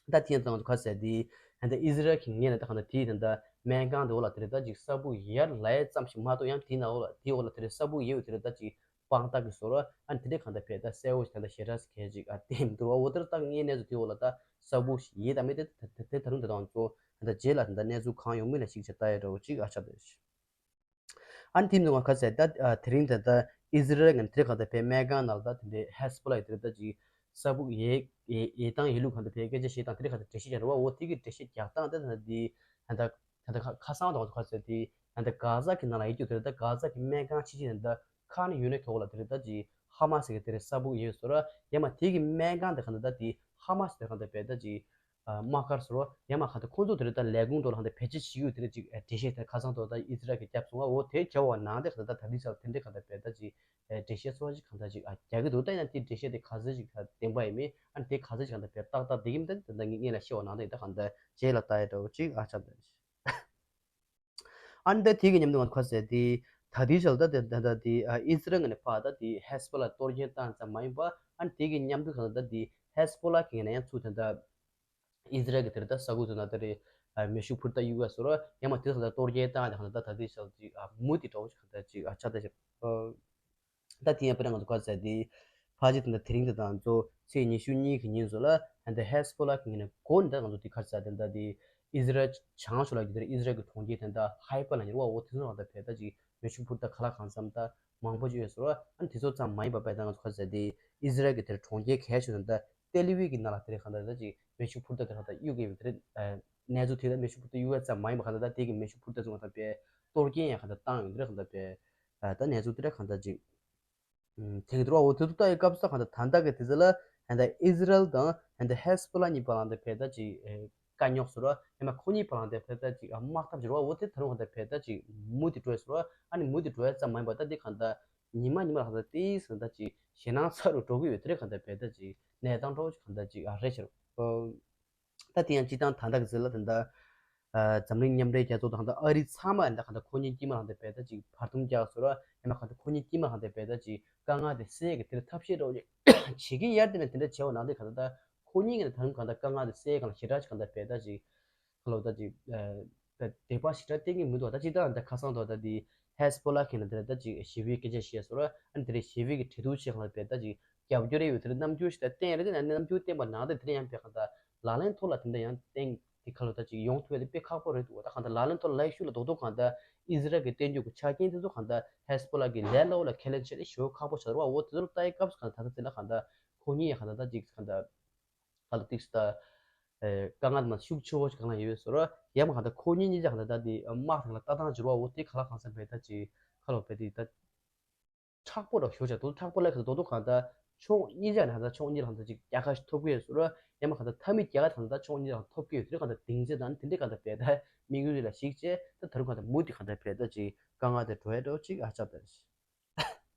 ད་དེ་ཡང་ད་ང་ཚོ་ག་ཟེར་དེ་ད་ལྟ་ཨི་ཟི་རལ་གྱི་ངོས་ནས་ད་གང་ལྟར་དེ་ད་ལྟ་སྨན་ཁང་དེ་འོག་ལ་དེ་རེད་ད་ཅིག་ས་སྦུག་ཡར་ལ་ཡ་ཙམ་ཞིག་མ་གཏོགས་ཡང་དེའི་ནང་འོག་ལ་དེའི་འོག་ལ་དེ་རེད་ས་སྦུག་ཡོད་དེ་རེད་ད་ཅིག་དཔང་རྟགས་ཀྱི་བཟོ་འདྲ་ཨ་ནི་དེ་འདྲའི་གང་ལྟར་བས་ད་གསལ་བོ་ཞིག་ད་ལྟ་ཞེ་དྲག་གལ་ཅིག་ཨ་བསྟན་མི་འདུག་བ། འོ་དེར་ད་ངའི་གནས་ཚུལ་དེའི་འོག་ལ་ད་ས་སྦུག་ཞིག་ཡོད་དམ་མེད་དེ་ད་དེ་ད་རུང་ད་དང་ཚོ་ད་ལྟ་རྗེས་ལ་ད་ལྟ་གནས་ཚུལ་གང་ཡོང་མིན་ལ་གཞིགས་བྱས་ལྟ་ཡ་འདྲ་བོ་ཅིག་ཨ་ཆགས་བསྡད་ཤག་ཨ་ནི་དེ་མིན་ང་ག་ཟེར་ད་དེ་རིང་ད་ལྟ་ཨི་ཟི་རལ་ངན་དེ་གང་ལྟར་བས་སྨན་ཁང་ནང་ལ་ད་དེ་འདྲའི་ཧེ་སི་བྷོ་ལ་ཡི་དེ་ད་ཅིག་ས་སྦུག་ཡས་ཡས་ཡས་སྟངས་ཡས་ལུགས་གང་ལྟར་བས་སྐད་ཆ་བཤད་སྟངས་དེ་འདྲ་གང་ལྟར་འགྲེལ་བཤད་རྒྱག་རེད་བ། འོ་དེ་གི་འགྲེལ་བཤད་རྒྱག་སྟངས་ད་ད་འདི་ད་ད་ད་ད་ཁ་ཁ་སང་དང་ཁ་ཟེར་དེ་ད་ད་གྷ་ཟ་གི་ནང་ལ་ཡོད་རྒྱུ་དེ་ད་གྷ་ཟ་གི་སྨན་ཁང་ཆེ་ཆེ་ནས་ད་ཁ་ནས་ཡོད་ནས་ཐོག་ལ་དེ་རེད་ད་ཅིག་ཧ་མ་སི་གི་དེ་རེད་ས་སྦུག་ཡོད་ཟེར་བ། ཡང་མ་དེ་གི་སྨན་ཁང་དེ་གང་ལྟར་ད་དེ་ཧ་མ་སི་དེ་གང་ལྟར་བས་ད་ཅིག་དམག་སྒར་ཟེར་བ། ཡང་མ་གང་ལྟར་ཁོང་ཚོ་དེ་རེད་ད་ལས་ཁུངས་ཐོག་ལ་གང་ལྟར་བེད་སྤྱོད་བྱེད་ཡུལ་དེ་རེད་ཅིག་འགྲེལ་བཤད་དེ་ཁ་སང་ཐོག་ད་ཨི་ཟི་རལ་གི་རྒྱབ་སོང་བ། འོ་དེ་བྱ་བ་ནང་དེ་གང་ལྟར་ད་དེ་ཚོ་དེ་འདྲས་གང་ལྟར་བས་ད་ཅིག་འགྲེལ་བཤད་ཚོ་ཅིག་གང་ལྟར་ཅིག་ཨ་རྒྱག་གི་འདུག་ད་ཡང་དེ་འགྲེལ་བཤད་དེ་ག་ཚོད་ཅིག་ད་བདེན་པ་ཡིན་མིན་ཨ་ནི་དེ་ག་ཚོད་ཅིག་གང་ལྟར་བས་ཏག་ཏག་བསྡད་ཀྱི་མིན་ད་དེ་ད་ངས་ལ་བཤད་པ་ནང་དེ་ད་གང་ལྟར་རྗེས་ལ་ལྟ་ཡ་འདྲ་བོ་ཅིག་ཨ་ཆགས་ད། ཨ་ནི་ད་དེ་གི་མཉམ་དུ་ང་ཚོ་ཁ་ཟེར་དེ་ད་ལྟའི་ཆར་ད་དེ་ད་ད་དེ་ཨ་ཨི་ཟི་རལ་ངོས་ནས་ཕར་ད་དེ་ཧེ་སི་བྷོ་ལ་གཏོར་སྐྱོན་བཏང་ཙམ་མ་ཡིན་པ་ཨ་ནི་དེ་གི་མཉམ་དུ་གང་ལྟར་ད་དེ་ཧེ་སི་བྷོ་ལ་གི་ངོས་ནས་ཡང་ཚུར་ད་ད་ཨི་ཟི་རལ་གི་དེར་ད་ས་ཁུལ་དུ་ན་ད་རེ་ཨ་མེ་ཤུགས་འཕུར་མདའ་གཡུག་ཡ་བཟོ་འདྲ་ཡང་མ་དེ་ད་ད་གཏོར་སྐྱོན་བཏང་ཡ་ད་གང་ལྟར་ད་ད་ལྟའི་ཆར་ཅིག་ཨ་མུ་མཐུད་འདྲ་བོ་ཞིག་གང་ལྟར་ཅིག་ཨ་ཆགས་ད་ཞིག་ད་དེ་ཡང་དཔེར་ན་ང་ཚོ་ག་ཟེར་དེ་ཕལ་ཆེར་ད་ལྟ་དེ་རིང་དེ་དང་གཙོ་ཚེས་ཉི་ཤུ་གཉིས་ཀྱི་ཉིན་ཚོ་ལ་ད་ལྟ་ཧེ་སི་བྷོ་ལ་གི་ངོས་ནས་འགོ་ནས་ད་ང་ཚོ་དེ་ག་ཟེར་ད་ལྟ་དེ་ཨི་ཟི་རལ་བྱང་ཕྱོགས་ལ་གི་དེར་ཨི་ཟི་རལ་གི་གྲོང་ཁྱེར་དེ་ད་ཧའི་ཕ་ལ་ཉེ་བ་འོ་དེ་ཚོ་ལ་ད་བས་ད་ཅིག་མེ་ཤུགས་འཕུར་མདའ་ག་ལ་གང་འཚམ་ད་མང་པོ་ཅིག་ཡོད་ཟེར་བ། ཨ་ནི་དེ་ཚོ་ཙམ་མ་ཡིན་པ་བས་ད་ང་ཚོ་ག་ཟེར་དེ་ཨི་ཟི་རལ་གི་དེར་གྲོང་ཁྱེར་གལ་ཆེ་ཤོས་ད་ལྟ་ཏེལ་ཨ་བིབ་གི་ནང་ལ་དེར་གང་ལྟར་ད་ཅིག་མེ་ཤུགས་འཕུར་མདའ་དེ་གང་ལྟར་གཡུག་གི་ཡོད་པའི་དེར་གནས་ཚུལ་དེ་ད་མེ་ཤུགས་འཕུར་མདའ་གཡུག་ཡ་ཙམ་མ་ཡིན་པ་གང་ལྟར་ད་དེ་གི་མེ་ཤུགས་འཕུར་མདའ་ཚོ་གང་ལྟར་བས་གཏོར་སྐྱོན་ཡང་གང་ལྟར་བཏང་ཡོད་དེར་གང་ལྟར་བས་ད་གནས་ཚུལ་དེ་འདྲ་གང་ལྟར་ཅིག་ཐེངས་དུ་བ་འོ་དེ་ཚོ་ལྟ་ཡི་སྐབས་སུ་གང་ལྟར་ད་ལྟ་གི་དེ་ཚོ་ལ་ད་ལྟ་ཨི་ཟི་རལ་དང་ད་ལྟ་ཧེ་སི་བྷོ་ལ་གཉིས་བར་ལ་ད་བས་ད་ཅིག་དཀའ་རྙོག་ཟེར་བ་ཡང་མ་ཁོ་གཉིས་བར་ལ་ད་བས་ད་ཅིག་དམག་འཐབ་ཟེར་བ་འོ་དེ་ད་རུང་གང་ལྟར་བས་ད་ཅིག་མུ་མཐུད་འགྲོ་ཡ་ཟེར་བ། ཨ་ནི་མུ་མཐུད་འགྲོ་ཡ་ཙམ་མ་ཡིན་པ་ད་དེ་གང་ལྟར་ཉི་མ་ཉི་མ་ལ་གང་ལྟར་དེ་ཟེར་ད་ཅིག་ཞེད་སྣང་ཚ་རུ་འགྲོ་གི་ཡོད་དེ་རེད། གང་ལྟར་བས་ད་ཅིག་གནས་སྟངས་འདྲ་བོ་ཅིག་གང་ལྟར་ཅིག་ཨ་རེད་ཤག་ད་དེ་ཡང་སྤྱི་བཏང་ད་ལྟ་གི་ཟེར་ལ་ད་ལྟ་ཨ་འཛམ་གླིང་མཉམ་འབྲེལ་རྒྱལ་ཚོགས་དང་ད་ཨ་རི་ཚང་མ་ད་གང་ལྟར་ཁོ་གཉིས་དཀྱིལ་མ་ལ་ད་བས་ད་ཅིག་བར་འདུམ་རྒྱག་ཟེར་བ་ཡང་མ་གང་ལྟར་ཁོ་གཉིས་དཀྱིལ་མ་ལ་ད་བས་ད་ཅིག་དཀའ་ངལ་དེ་སེལ་གི་དེར་ཐབས་ཤེས་འདྲ་བོ་ཅིག་བྱེད་ཀྱི་ཡར་དེ་ནས་དེ་འདྲ་བྱས་པ་ནང་དེ་གང་ལྟར་ད་ཁོ་གཉིས་ཀྱི་ད་རུང་གང་ལྟར་དཀའ་ངལ་དེ་སེལ་གང་ལ་ཞེ་དྲག་ཅིག་གང་ལྟར་བས་ད་ཅིག་ཁ་ལོ་ད་ཅིག་ཨ་ད་དད་པ་ཞེ་དྲག་བསྟེན་གྱི་མི་འདུག་ད་ཅིག་ད་ད་ཁ་སང་དུ་ད་དེ་ཧེ་སི་བྷོ་ལ་གི་ནང་དེར་ད་ཅིག་ཞི་བའི་སྐད་ཆ་བཤད་སོང་ར། ཨ་ནི་དེ་རིང་ཞི་བའི་གི་གྲོས་བསྡུར་བྱེད་གང་ལ་བས་ད་ཅིག་རྒྱབ་སྐྱོར་རེ་ཡོད་དེ་རིང་རྣམ་འགྱུར་ཞིག་ད་བསྟན་རེད། དེ་ན་རྣམ་འགྱུར་བསྟན་པ་ནང་དེ་དེ་རིང་ཡང་བས་གང་ལྟར་ལག་ལེན་ཐོག་ལ་དེ་འདྲ་ཡང་བསྟན་དེ་ཁ་ལོ་ད་ཅིག་ཡོང་ཐུབ་ཡ་དེ་དཔེ་ཁག་པོ་རེད་འདུག་ད་གང་ལྟར་ལག་ལེན་ཐོག་ལ་ལ་ཤུགས་ལ་རྡོག་རྡོག་གང་ལྟར་ཨི་ཟི་རལ་གི་བསྟན་བཅོས་ཀྱི་ཆ་རྐྱེན་དེ་ཚོ་གང་ལྟར་ཧེ་སི་བྷོ་ལ་གི་ལས་སླ་བོ་ལ་ཁས་ལེན་བྱས་ཏེ་ཞེ་པོ་ཁག་པོ་ཆགས་རེད་བ། འོ་དེ་ཚོར་ལྟ་ཡི་སྐབས་སུ་གང་ལྟར་ད་ལྟ་ཚེ་ལ་གང་ལྟར་ཁོ་གཉིས་ཡང་གང་ལྟར་ད་ཅིག་གང་ལྟར་ག་ལ་ཏིག་སི་ད། ཨེ་དཀའ་ངལ་མ་ཤུགས་ཆེ་བོ་ཞིག་གང་ལ་ཡོད་ཟེར་བ། ཡང་མ་གང་ལྟར་ཁོ་གཉིས་གཉིས་ཆ་གང་ལྟར་ད་དེ་དམག་ཐང་ལ་ལྟ་སྟངས་འགྱུར་བ་འོ་དེ་ག་ལ་གང་ས་བས་ད་ཅིག་ཁ་ལོ་བས་དེ་ད་མཁྲེགས་པོ་ར་ཤོར་བྱ་དུ་མཁྲེགས་པོ་ལ་ག་ད་དོ་གང་ལྟར་ཕྱོགས་གཉིས་ཆ་ནས་གང་ལྟར་ཕྱོགས་གཉིས་ལ་གང་ལྟར་ཅིག་རྒྱལ་ཁ་ཞིག་ཐོབ་ཀྱི་ཡོད་ཟེར་བ། ཡང་མ་གང་ལྟར་མཐའ་མི་རྒྱལ་ཁ་གང་ལྟར་ཕྱོགས་གཉིས་ལ་ཐོབ་ཀྱི་ཡོད་དེ་གང་ལྟར་སྡིངས་ཆ་དང་དེ་འདྲས་གང་ལྟར་བས་ད་དམིགས་ཡུལ་ལ་གཞིགས་བྱས་ད་ད་རུང་གང་ལྟར་མུ་མཐུད་གང་ལྟར་བས་ད་ཅིག་དཀའ་ངལ་དེ་འགྲོ་ཡ་འགྲོ་ཅིག་ཨ་ཆགས་ད།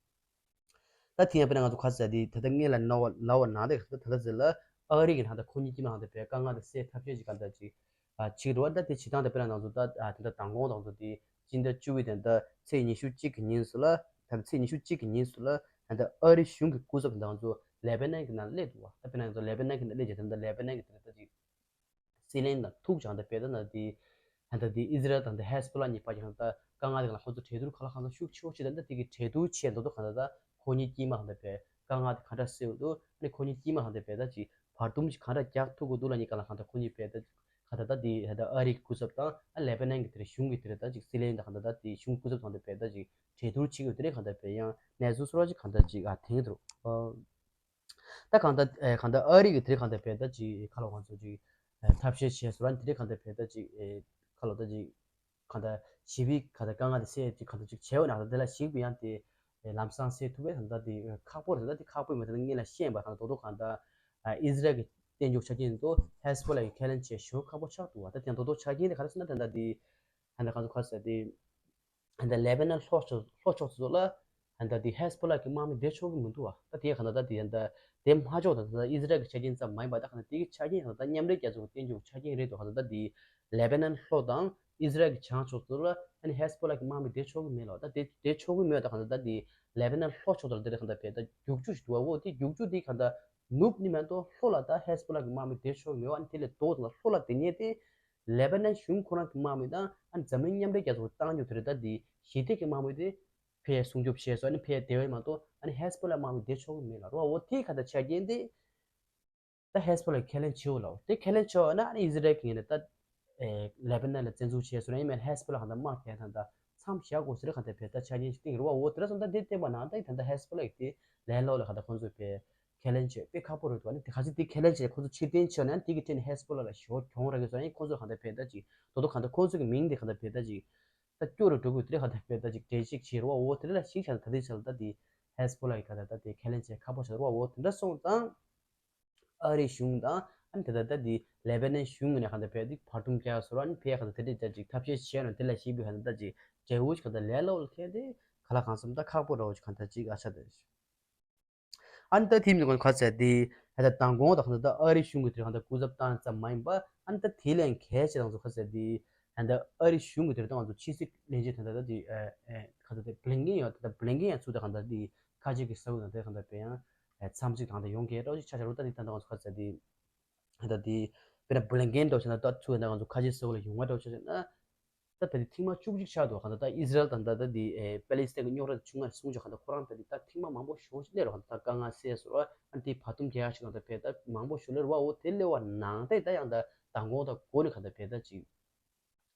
ད་དེ་ཡང་དཔེར་ན་ང་ཚོ་ཁ་ཟས་དེ་ད་ལྟ་ངས་ལ་ནོ་ལ་བ་ནང་དེ་ད་ལྟ་ཟེར་ལ་ཨ་རི་གི་ནང་ད་ཁོ་གཉིས་དཀྱིལ་མ་ནང་དེ་བས་དཀའ་ངལ་དེ་སེལ་ཐབས་ཤེས་ཅིག་ག་ད་ཅིག་ཨ་ཅིག་རེད་བ། ད་དེ་བྱེད་སྟངས་དེ་དཔེར་ན་ང་ཚོ་ད་ཨ་དེ་ད་མདང་དགོང་དང་ཚོ་དེ་ སྤྱི་ཟླ་བཅུ་པའི་ད་ལྟ་ཚེས་ཉི་ཤུ་གཅིག་གི་ཉིན་སུ་ལ། ད་ལྟ་ཚེས་ཉི་ཤུ་གཅིག་གི་ཉིན་སུ་ལ་ད་ལྟ་ཨ་རི་གཞུང་གི་སྐུ་ཚབ་དང་ཚོ་ལེ་པ་ནན་གྱི་ནང་སླེབས་འདུག་བ། ད་དཔེར་ན་ང་ཚོ་ལེ་པ་ནན་གྱི་ནང་སླེབས་རྗེས་ད་ལྟ་ལེ་པ་ནན་གྱི་དེ་ལ་ད་ཅིག་སྲིད་བློན་དང་ཐུག་ཅིང་ད་དཔེ་ད་ན་དེ་ད་ལྟ་དེ་ཨི་ཟི་རལ་དང་དེ་ཧེ་སི་བྷོ་ལ་གཉིས་བར་གྱི་ད་ལྟ་དཀའ་ངལ་དེ་ག་ལ་ཁོ་ཚོ་གྲོས་བསྡུར་ག་ལ་གང་ཚང་ཤུགས་ཆེ་བོ་བྱེད། ད་ལྟ་དེ་གི་གྲོས་བསྡུར་བྱེད་མདོག་མདོག་ག་ད་ད་ཁོ་གཉིས་དཀྱིལ་མ་ག་ད་དཔེ་དཀའ་ངལ་དེ་ག་འདྲ་སེལ་འདུག་ཨ་ནི་ཁོ་གཉིས་དཀྱིལ་མ་ག་ད་དཔེ་ད་ཅིག་བར་འདུམ་ཅིག་ག་འདྲ་རྒྱག་ཐུབ་དགོས་འདུག་ལ་གཉིས་ཀ་ལ་ག་ད་ཁོ་གཉིས་དཔེ་ད་ག་ད་ད་དེ་ད་ལྟ་ཨ་རིའི་སྐུ་ཚབ་དང་ཨ་ལེ་པ་ནན་གྱི་དེ་རེད་གཞུང་གི་དེ་རེད་ད་ཅིག་སྲིད་བློན་དང་ག་ད་ད་དེ་གཞུང་སྐུ་ཚབ་དང་དེ་དཔེ་ད་ཅིག་གྲོས་བསྡུར་བྱེད་དགོས་དེ་རེད། ག་ད་དཔེ་ཡང་གནས་ཚུལ་སོ་ར་ཅིག་ག་ད་ཅིག་ཨ་ཐེངས་དུ་རུ། ད་གང་ལྟར་ཨེ་གང་ལྟར་ཨ་རི་གི་དེ་གང་ལྟར་བས་ད་ཅིག་ཁ་ལོ་ང་ཚོ་ཅིག་ཨེ་ཐབས་ཤེས་བྱས་སོ་ར་དེ་གང་ལྟར་བས་ད་ཅིག་ཨེ་ཁ་ལོ་ད་ཅིག་གང་ལྟར་ཞི་བའི་གང་ལྟར་དཀའ་ངལ་དེ་སེལ་ཅིག་གང་ལྟར་ཅིག་བྱས་འོ་ན་ད་དེ་ལ་ཞིག་པའི་ཡང་དེ་ཨེ་ལམ་སང་སེལ་ཐུབ་པའི་ད་ལྟ་དེ་ཁག་པོ་རེད། ད་དེ་ཁག་པོ་མེད་ད་ངས་ལ་ཤེས་པ་དང་རྡོག་རྡོག་གང་ལྟར་ཨེ་ཨི་ཟི་རལ་གི་བསྟན་འཇུག་ཆ་རྐྱེན་དུ་ཧེ་སི་བྷོ་ལ་གི་ཁས་ལེན་བྱས་ཞོར་ཁག་པོ་ཆགས་འདུག་བ། ད་དེ་རྡོག་རྡོག་ཆ་རྐྱེན་དེ་ག་རེ་ཟེར་ན་ད་ལྟ་དེ་ད་ལྟ་གང་ཚོ་ག་རེ་ཟེར་དེ། ད་ལེ་པ་ནན་ལྷོ་ཕྱོགས་ལྷོ་ཕྱོགས་སུ་ལ་ད་དེ་ཧེ་སི་བྷོ་ལ་གི་དམག་མི་བསྡད་ཆོག་གི་མི་འདུག་བ། ད་དེ་ག་ད་ད་དེ་ད་དེ་མ་ཆོག་ད་ད་ཨི་ཟི་རལ་གི་ཆ་རྐྱེན་ཙམ་མ་ཡིན་པ་ད་ག་ད་དེ་གི་ཆ་རྐྱེན་ད་ད་མཉམ་འབྲེལ་རྒྱལ་ཚོགས་ཀྱི་བསྟན་འགྱུར་ཆ་རྐྱེན་རེད་འདུག་ག་ད་ད་དེ་ལེ་པ་ནན་ལྷོ་དང་ཨི་ཟི་རལ་གི་བྱང་ཕྱོགས་སུ་ལ་ཨ་ནི་ཧེ་སི་བྷོ་ལ་གི་དམག་མི་བསྡད་ཆོག་གི་མེད་ལ། ད་དེ་བསྡད་ཆོག་གི་མེད་ད་ག་ད་ད་དེ་ལེ་པ་ནན་ལྷོ་ཕྱོགས་ད་དེ་ག་ད་བས་ད་རྒྱུག་ཆུ་ཞིག་འདུག་བ། འོ་དེ་རྒྱུག་ཆུ་དེ་ག་ད་ནུབ་ནི་མ་གཏོགས་ལྷོ་ལ་ད་ཧེ་སི་བྷོ་ལ་གི་དམག་མི་བསྡད་ཆོག་གི་མེད་བ། ཨ་ནི་དེ་ལས་ལྡོག་ད་ལྷོ་ལ་དེ་ཉེ་དེ། ལེ་པ་ནན་གཞུང་ཁོ་རང་གི་དམག་མི་དང་ཨ་ནི་འཛམ་གླིང་མཉམ་འབྲེལ་རྒྱལ་ཚོགས་བཏང་རྒྱུ་དེ་རེད། ད་དེ་ཞི་བདེ་གི་དམག་མི་དེ་ཕར་སྲུང་སྐྱོབ་བྱས་སོང་། ཨ་ནི་ཕར་དེ་བས་མ་གཏོགས་ཨ་ནི་ཧེ་སི་བྷོ་ལ་དམག་མི་བསྡད་ཆོག་གི་མེད་ལ་རོ། འོ་དེ་ག་ད་ཆ་རྐྱེན་དེ་ད་ཧེ་སི་བྷོ་ལ་ཁས་ལེན་བྱེད་འོ་ལ། འོ་དེ་ཁས་ལེན་བྱེད་འོ་ན་ཨ་ནི་ཨི་ཟི་རལ་གི་ངོས་ནས་ད་ཨེ་ལེ་པ་ནན་ལ་བཙན་འཛུལ་བྱས་སོང་ན་ཡིན་མིན་ཧེ་སི་བྷོ་ལ་ག་ད་དམག་ག་ད་ད་མཚམས་བཞག་དགོས་ཟེར་ག་ད་བས་ད་ཆ་རྐྱེན་ཞིག་བཏིང་རེད་བ། འོ་དེ་འདྲ་སོང་ད་དེ་བསྟན་པ་ནང་ད་ད་ཧེ་སི་བྷོ་ལ་ཡིག་དེ་ལས་སླ་བོ་ལ་ག་ད་ཁོང་ཚོས་བས་ཁས་ལེན་བྱེད་དཔེ་ཁག་པོ་རེད་འདུག་ཨ་ནི་དེ་ག་ཚོད་དེ་ཁས་ལེན་བྱས་ཁོ་ཚོ་ཕྱིར་འཐེན་བྱས་ན་དེ་གི་སྟེང་ནས་ཧེ་སི་བྷོ་ལ་ལ་ཞོ་གྱོང་རག་གི་སོང་ཡིན། ཁོ་ཚོ་གང་ལྟར་བས་ད་ཅིག་དོ་དོ་གང་ལྟར་ཁོ་ཚོ་གི་མིང་དེ་གང་ལྟར་བས་ད་ཅིག་ད་སྐྱོ་རུ་འགྲོ་གི་དེ་གང་ལྟར་བས་ད་ཅིག་འགྲེལ་བཤད་བྱེད་རོགས། འོ་དེ་ལ་ཞིག་བྱས་ད་དེ་བྱས་ད་དེ་ཧེ་སི་བྷོ་ལ་གི་གང་ལྟར་ད་དེ་ཁས་ལེན་བྱེད་ཁག་པོ་བྱེད་རོགས། འོ་དེ་འདྲ་སོང་ཙང་ཨ་རིའི་གཞུང་དང་ཨ་ནི་དེ་ལྟར་ད་དེ་ལེ་པ་ནན་གཞུང་ངོས་ནས་གང་ལྟར་བས་དེ་བར་འདུམ་རྒྱག་སོ་ར་ཨ་ནི་བས་གང་ལྟར་དེ་འདྲ་ད་ཅིག་ཐབས་ཤེས་བྱས་ན་དེ་ལ་ཞིག་བས་གང་ལྟར་ད་ཅིག་འབྲས་བུ་ཞིག་གང་ལྟར་ལས་སླ་བོ་ལ་ཐལ་ཏེ་ག་ལ་གང་བསམ་ད་ཁག་པོ་རོགས་ཅིག་གང་ལྟར་ཅིག་ཨ་ཆ་དེ། ཨ་ནི་ད་ཐིམ་ནི་གོ་ཁ་ཚད་དེ་ཧ་ད་མདང་དགོང་དང་ཧ་ད་ཨ་རི་གཞུང་གི་དེར་ཧ་ད་སྐུ་ཚབ་བཏང་ཙམ་མ་ཡིན་པ། ཨ་ནི་ད་དེ་ལས་གལ་ཆེ་དང་ཚོ་ཁ་ཚད་དེ་ཧ་ད་ཨ་རི་གཞུང་གི་དེར་ད་ང་ཚོ་ཕྱི་སྲིད་བློན་ཆེན་ད་ད་དེ་ཁ་ཚད་དེ་བླིང་ཀིན་ཡོད། ད་བླིང་ཀིན་ཡང་ཚུད་ད་ཧ་ད་དེ་ཁ་ཆེ་གི་ས་བོན་དང་དེ་ཧ་ད་པེ་ཡང་མཚམས་གཅིག་དང་ད་ཡོང་གི་རོགས་ཅིག་ཆ་ཆ་རོགས། ད་དེ་ད་ད་ང་ཚོ་ཁ་ཚད་དེ་ཧ་ད་དེ་དཔེར་ན་བླིང་ཀིན་འདྲ་བོ་ཆ་ན་ད་ཚུད་ད་ང་ཚོ་ཁ་ཆེ་ས་བོན་ལ་ཡོང་བ་འདྲ་བོ་ཆ་ཆ་ན། ད་ད་དེ་ཐེངས་མ་བཅུ་གཅིག་ཆགས་འདུག་ག་ད་ད་ཨི་ཟི་རལ་དང་ད་ད་དེ་ཨེ་པེ་ལི་སི་ཐན་གྱི་རྙོག་དྲ་དེ་བྱུང་བ་སོང་ཅིག་ག་ད་ཁོ་རང་ད་དེ་ད་ཐེངས་མ་མང་པོ་ཞེ་པོ་ཅིག་སླེབས་རོགས་ག་ད་དཀའ་ངལ་སེལ་སོང་ར། ཨ་དེ་བར་འདུམ་རྒྱག་ཡག་ཅིག་ག་ད་བས་ད་མང་པོ་ཞེ་པོ་སླེབས་རོགས། འོ་དེ་སླེབས་པ་ནང་ད་ད་ཡང་ད་མདང་དགོང་ད་འགོ་ནས་ག་ད་བས་ད་ཅིག་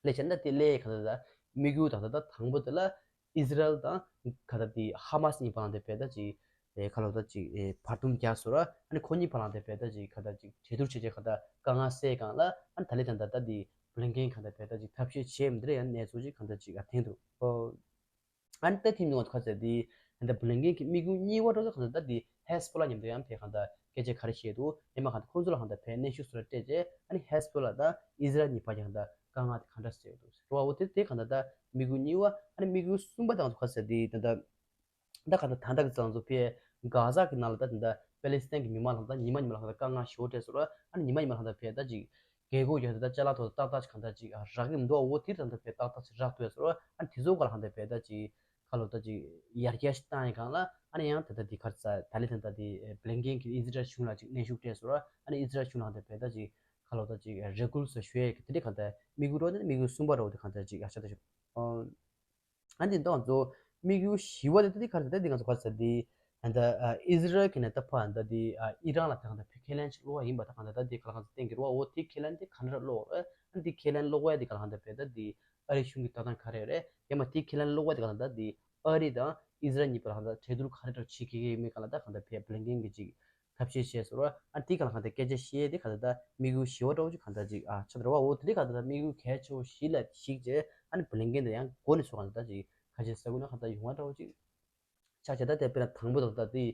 སླེབས་བྱས་ན་དེ་སླེབས་ག་ད་ད་དམིགས་ཡུལ་དང་ད་ད་དང་པོ་དེ་ལ་ཨི་ཟི་རལ་དང་ག་ད་དེ་ཧ་མ་སི་གཉིས་བར་ལ་ད་བས་ད་ཅིག་ཨེ་ཁ་ལོ་ད་ཅིག་ཨེ་བར་འདུམ་རྒྱག་སོང་ར། ཨ་ནི་ཁོ་གཉིས་བར་ལ་ད་བས་ད་ཅིག་ག་ད་ཅིག་གྲོས་བསྡུར་བྱས་བྱས་ག་ད་དཀའ་ངལ་སེལ་གང་ལ་ཨ་ནི་ད་ལེ་ད་ད་ད་དེ་བླིང་ཀིན་ག་ད་བས་ད་ཅིག་ཐབས་ཤེས་བྱས་མི་འདྲ་ཡང་གནས་ཚུལ་ཅིག་ག་ད་ཅིག་ཨ་ཐེངས་འདུག་ཨོ། ཨ་ནི་ད་ཐིམ་ནི་ང་ཚོ་ཁ་ཚད་དེ་ད་བླིང་ཀིན་གྱི་དམིགས་ཡུལ་གཉིས་པ་འགྲོ་ཚོ་ག་ད་ད་དེ་ཧེ་སི་བྷོ་ལ་མཉམ་དུ་ཡང་ཕེ་ག་ད་སྐད་ཆ་ག་རེ་བཤད་འདུག་ཨེ་མ་ག་ད་ཁོང་ཚོ་ལ་ག་ད་ཕེ་གནོན་ཤུགས་སུ་ལ་སྤྲད་རྗེས་ཨ་ནི་ཧེ་སི་བྷོ་ལ་དང་ཨི་ཟི་རལ་གཉིས་བར་གྱི་ག་ད་དཀའ་ངལ་དེ་ག་འདྲ་སེལ་འདུག་ཟེར་བ། འོ་དེ་དེ་ག་ད་ད་དམིགས་ཡུལ་གཉིས་པ། ཨ་ནི་དམིགས་ཡུལ་གསུམ་པ་དང་ཚོ་ཁ་ཚད་དེ་ད་ད་ད་ག་ད་ད་ད་གི་ཙང་ཚོ་ཕེ་གྷ་ཟ་གི་ནང་ལ་ད་ད་ད་པེ་ལི་སི་ཐན་གྱི་མི་མང་ལ་ད་ཉི་མ་ཉི་མ་ལ་ག་ད་དཀའ་ངལ་ཞེ་པོ་འཕྲད་སོང་ར། ཨ་ནི་ཉི་མ་ཉི་མ་ལ་ག་ད་ཕེ་ད་ཅིག་རྒྱལ་སྒོ་ཡོད་ད་ལྕགས་ལག་ཐོག་ཏག་ཏག་ཅིག་གང་ལྟར་ཅིག་རག་གི་མི་འདུག་འོ་དེ་ད་ལྟ་བས་ཏག་ཏག་ཅིག་རག་ཐུབ་ཡ་ཟེར་བ། ཨ་ནི་དེ་ཚོ་ག་ལ་གང་ལྟར་བས་ད་ཅིག་ཁ་ལོ་ད་ཅིག་ཡར་རྒྱས་ཤིག་བཏང་ཡི་གང་ལ། ཨ་ནི་ཡང་ད་ལྟ་དེ་གར་ཙ་ད་ལི་ད་ལྟ་དེ་བླིང་ཀིན་གྱིས་ཨི་ཟི་རལ་གཞུང་ལ་ཅིག་གནོན་ཤུགས་སྤྲད་ཟེར་བ། ཨ་ནི་ཨི་ཟི་རལ་གཞུང་ལ་གང་ལྟར་བས་ད་ཅིག་ཁ་ལོ་ད་ཅིག་རེ་སྐུལ་སོགས་ཞུ་ཡ་གི་དེ་འདྲ་གང་ལྟར་དམིགས་ཡུལ་རོ་དེ་དམིགས་ཡུལ་གསུམ་པ་རོ་དེ་གང་ལྟར་ཅིག་ཡར་ཆ་ད་ཞུ། ཨ་འདི་ད་ང་ཚོ་དམིགས་ཡུལ་བཞི་པ་དེ་ད་འདི་ག་རེ་ཟེར་ད་འདི་ང་ཚོ་ག་རེ་ཟེར་འདི་ད་ཨ་ཨི་ཟི་རལ་གྱི་ནས་ད་ཕ་ད་འདི་ཨ་ཨི་རན་ལ་ད་གང་ད་ཕི་ཁས་ལེན་ཅིག་བློ་བ་ཡིན་པ་ད་གང་ད་ད་འདི་ག་ལ་གང་ཟེར་བསྟན་གྱི་རོ། འོ་དེ་ཁས་ལེན་དེ་ག་འདྲ་བློ་བ་ཨ་འདི་ཁས་ལེན་བློ་བ་དེ་ག་ལ་གང་ད་བས་ད་འདི་ཨ་རི་གཞུང་གི་ལྟ་སྟངས་ག་རེ་རེད། ཡང་མ་དེ་ཁས་ལེན་བློ་བ་དེ་ག་ལ་ད་འདི་ཨ་རི་དང་ཨི་ཟི་རལ་གཉིས་བར་ལ་གང་ད་གྲོས་བསྡུར་ག་རེ་འདྲ་བྱེད་ཀྱི་ཡོད་མེད་ག་ལ་ད་གང་ད་བས་བླིང་ཀིན་གྱི་ཅིག་ཐབས་ཤེས་བྱས་ཟེར་བ། ཨ་དེ་ག་ལ་གང་ལྟར་སྐད་ཆ་བཤད་དེ་ག་ལ་ད་དམིགས་ཡུལ་བཞི་པ་འདྲ་བོ་ཅིག་ག་ལ་ད་ཅིག་ཨ་ཆགས་འདུག་ར་བ། འོ་དེ་འདྲ་ག་ལ་ད་དམིགས་ཡུལ་གལ་ཆེ་བོ་བཞི་ལ་གཞིགས་རྗེས་ཨ་ནི་བླིང་ཀིན་དེ་ཡང་འགོ་ནས་ཚུར་ག་ལ་ད་ཅིག་ཁ་ཆེ་ས་ཁུལ་ན་ག་ལ་ད་ཡོང་བ་འདྲ་བོ་ཅིག་ཆགས་བྱས། ད་དེ་དཔེར་ན་དང་པོ་དང་ད་དེ་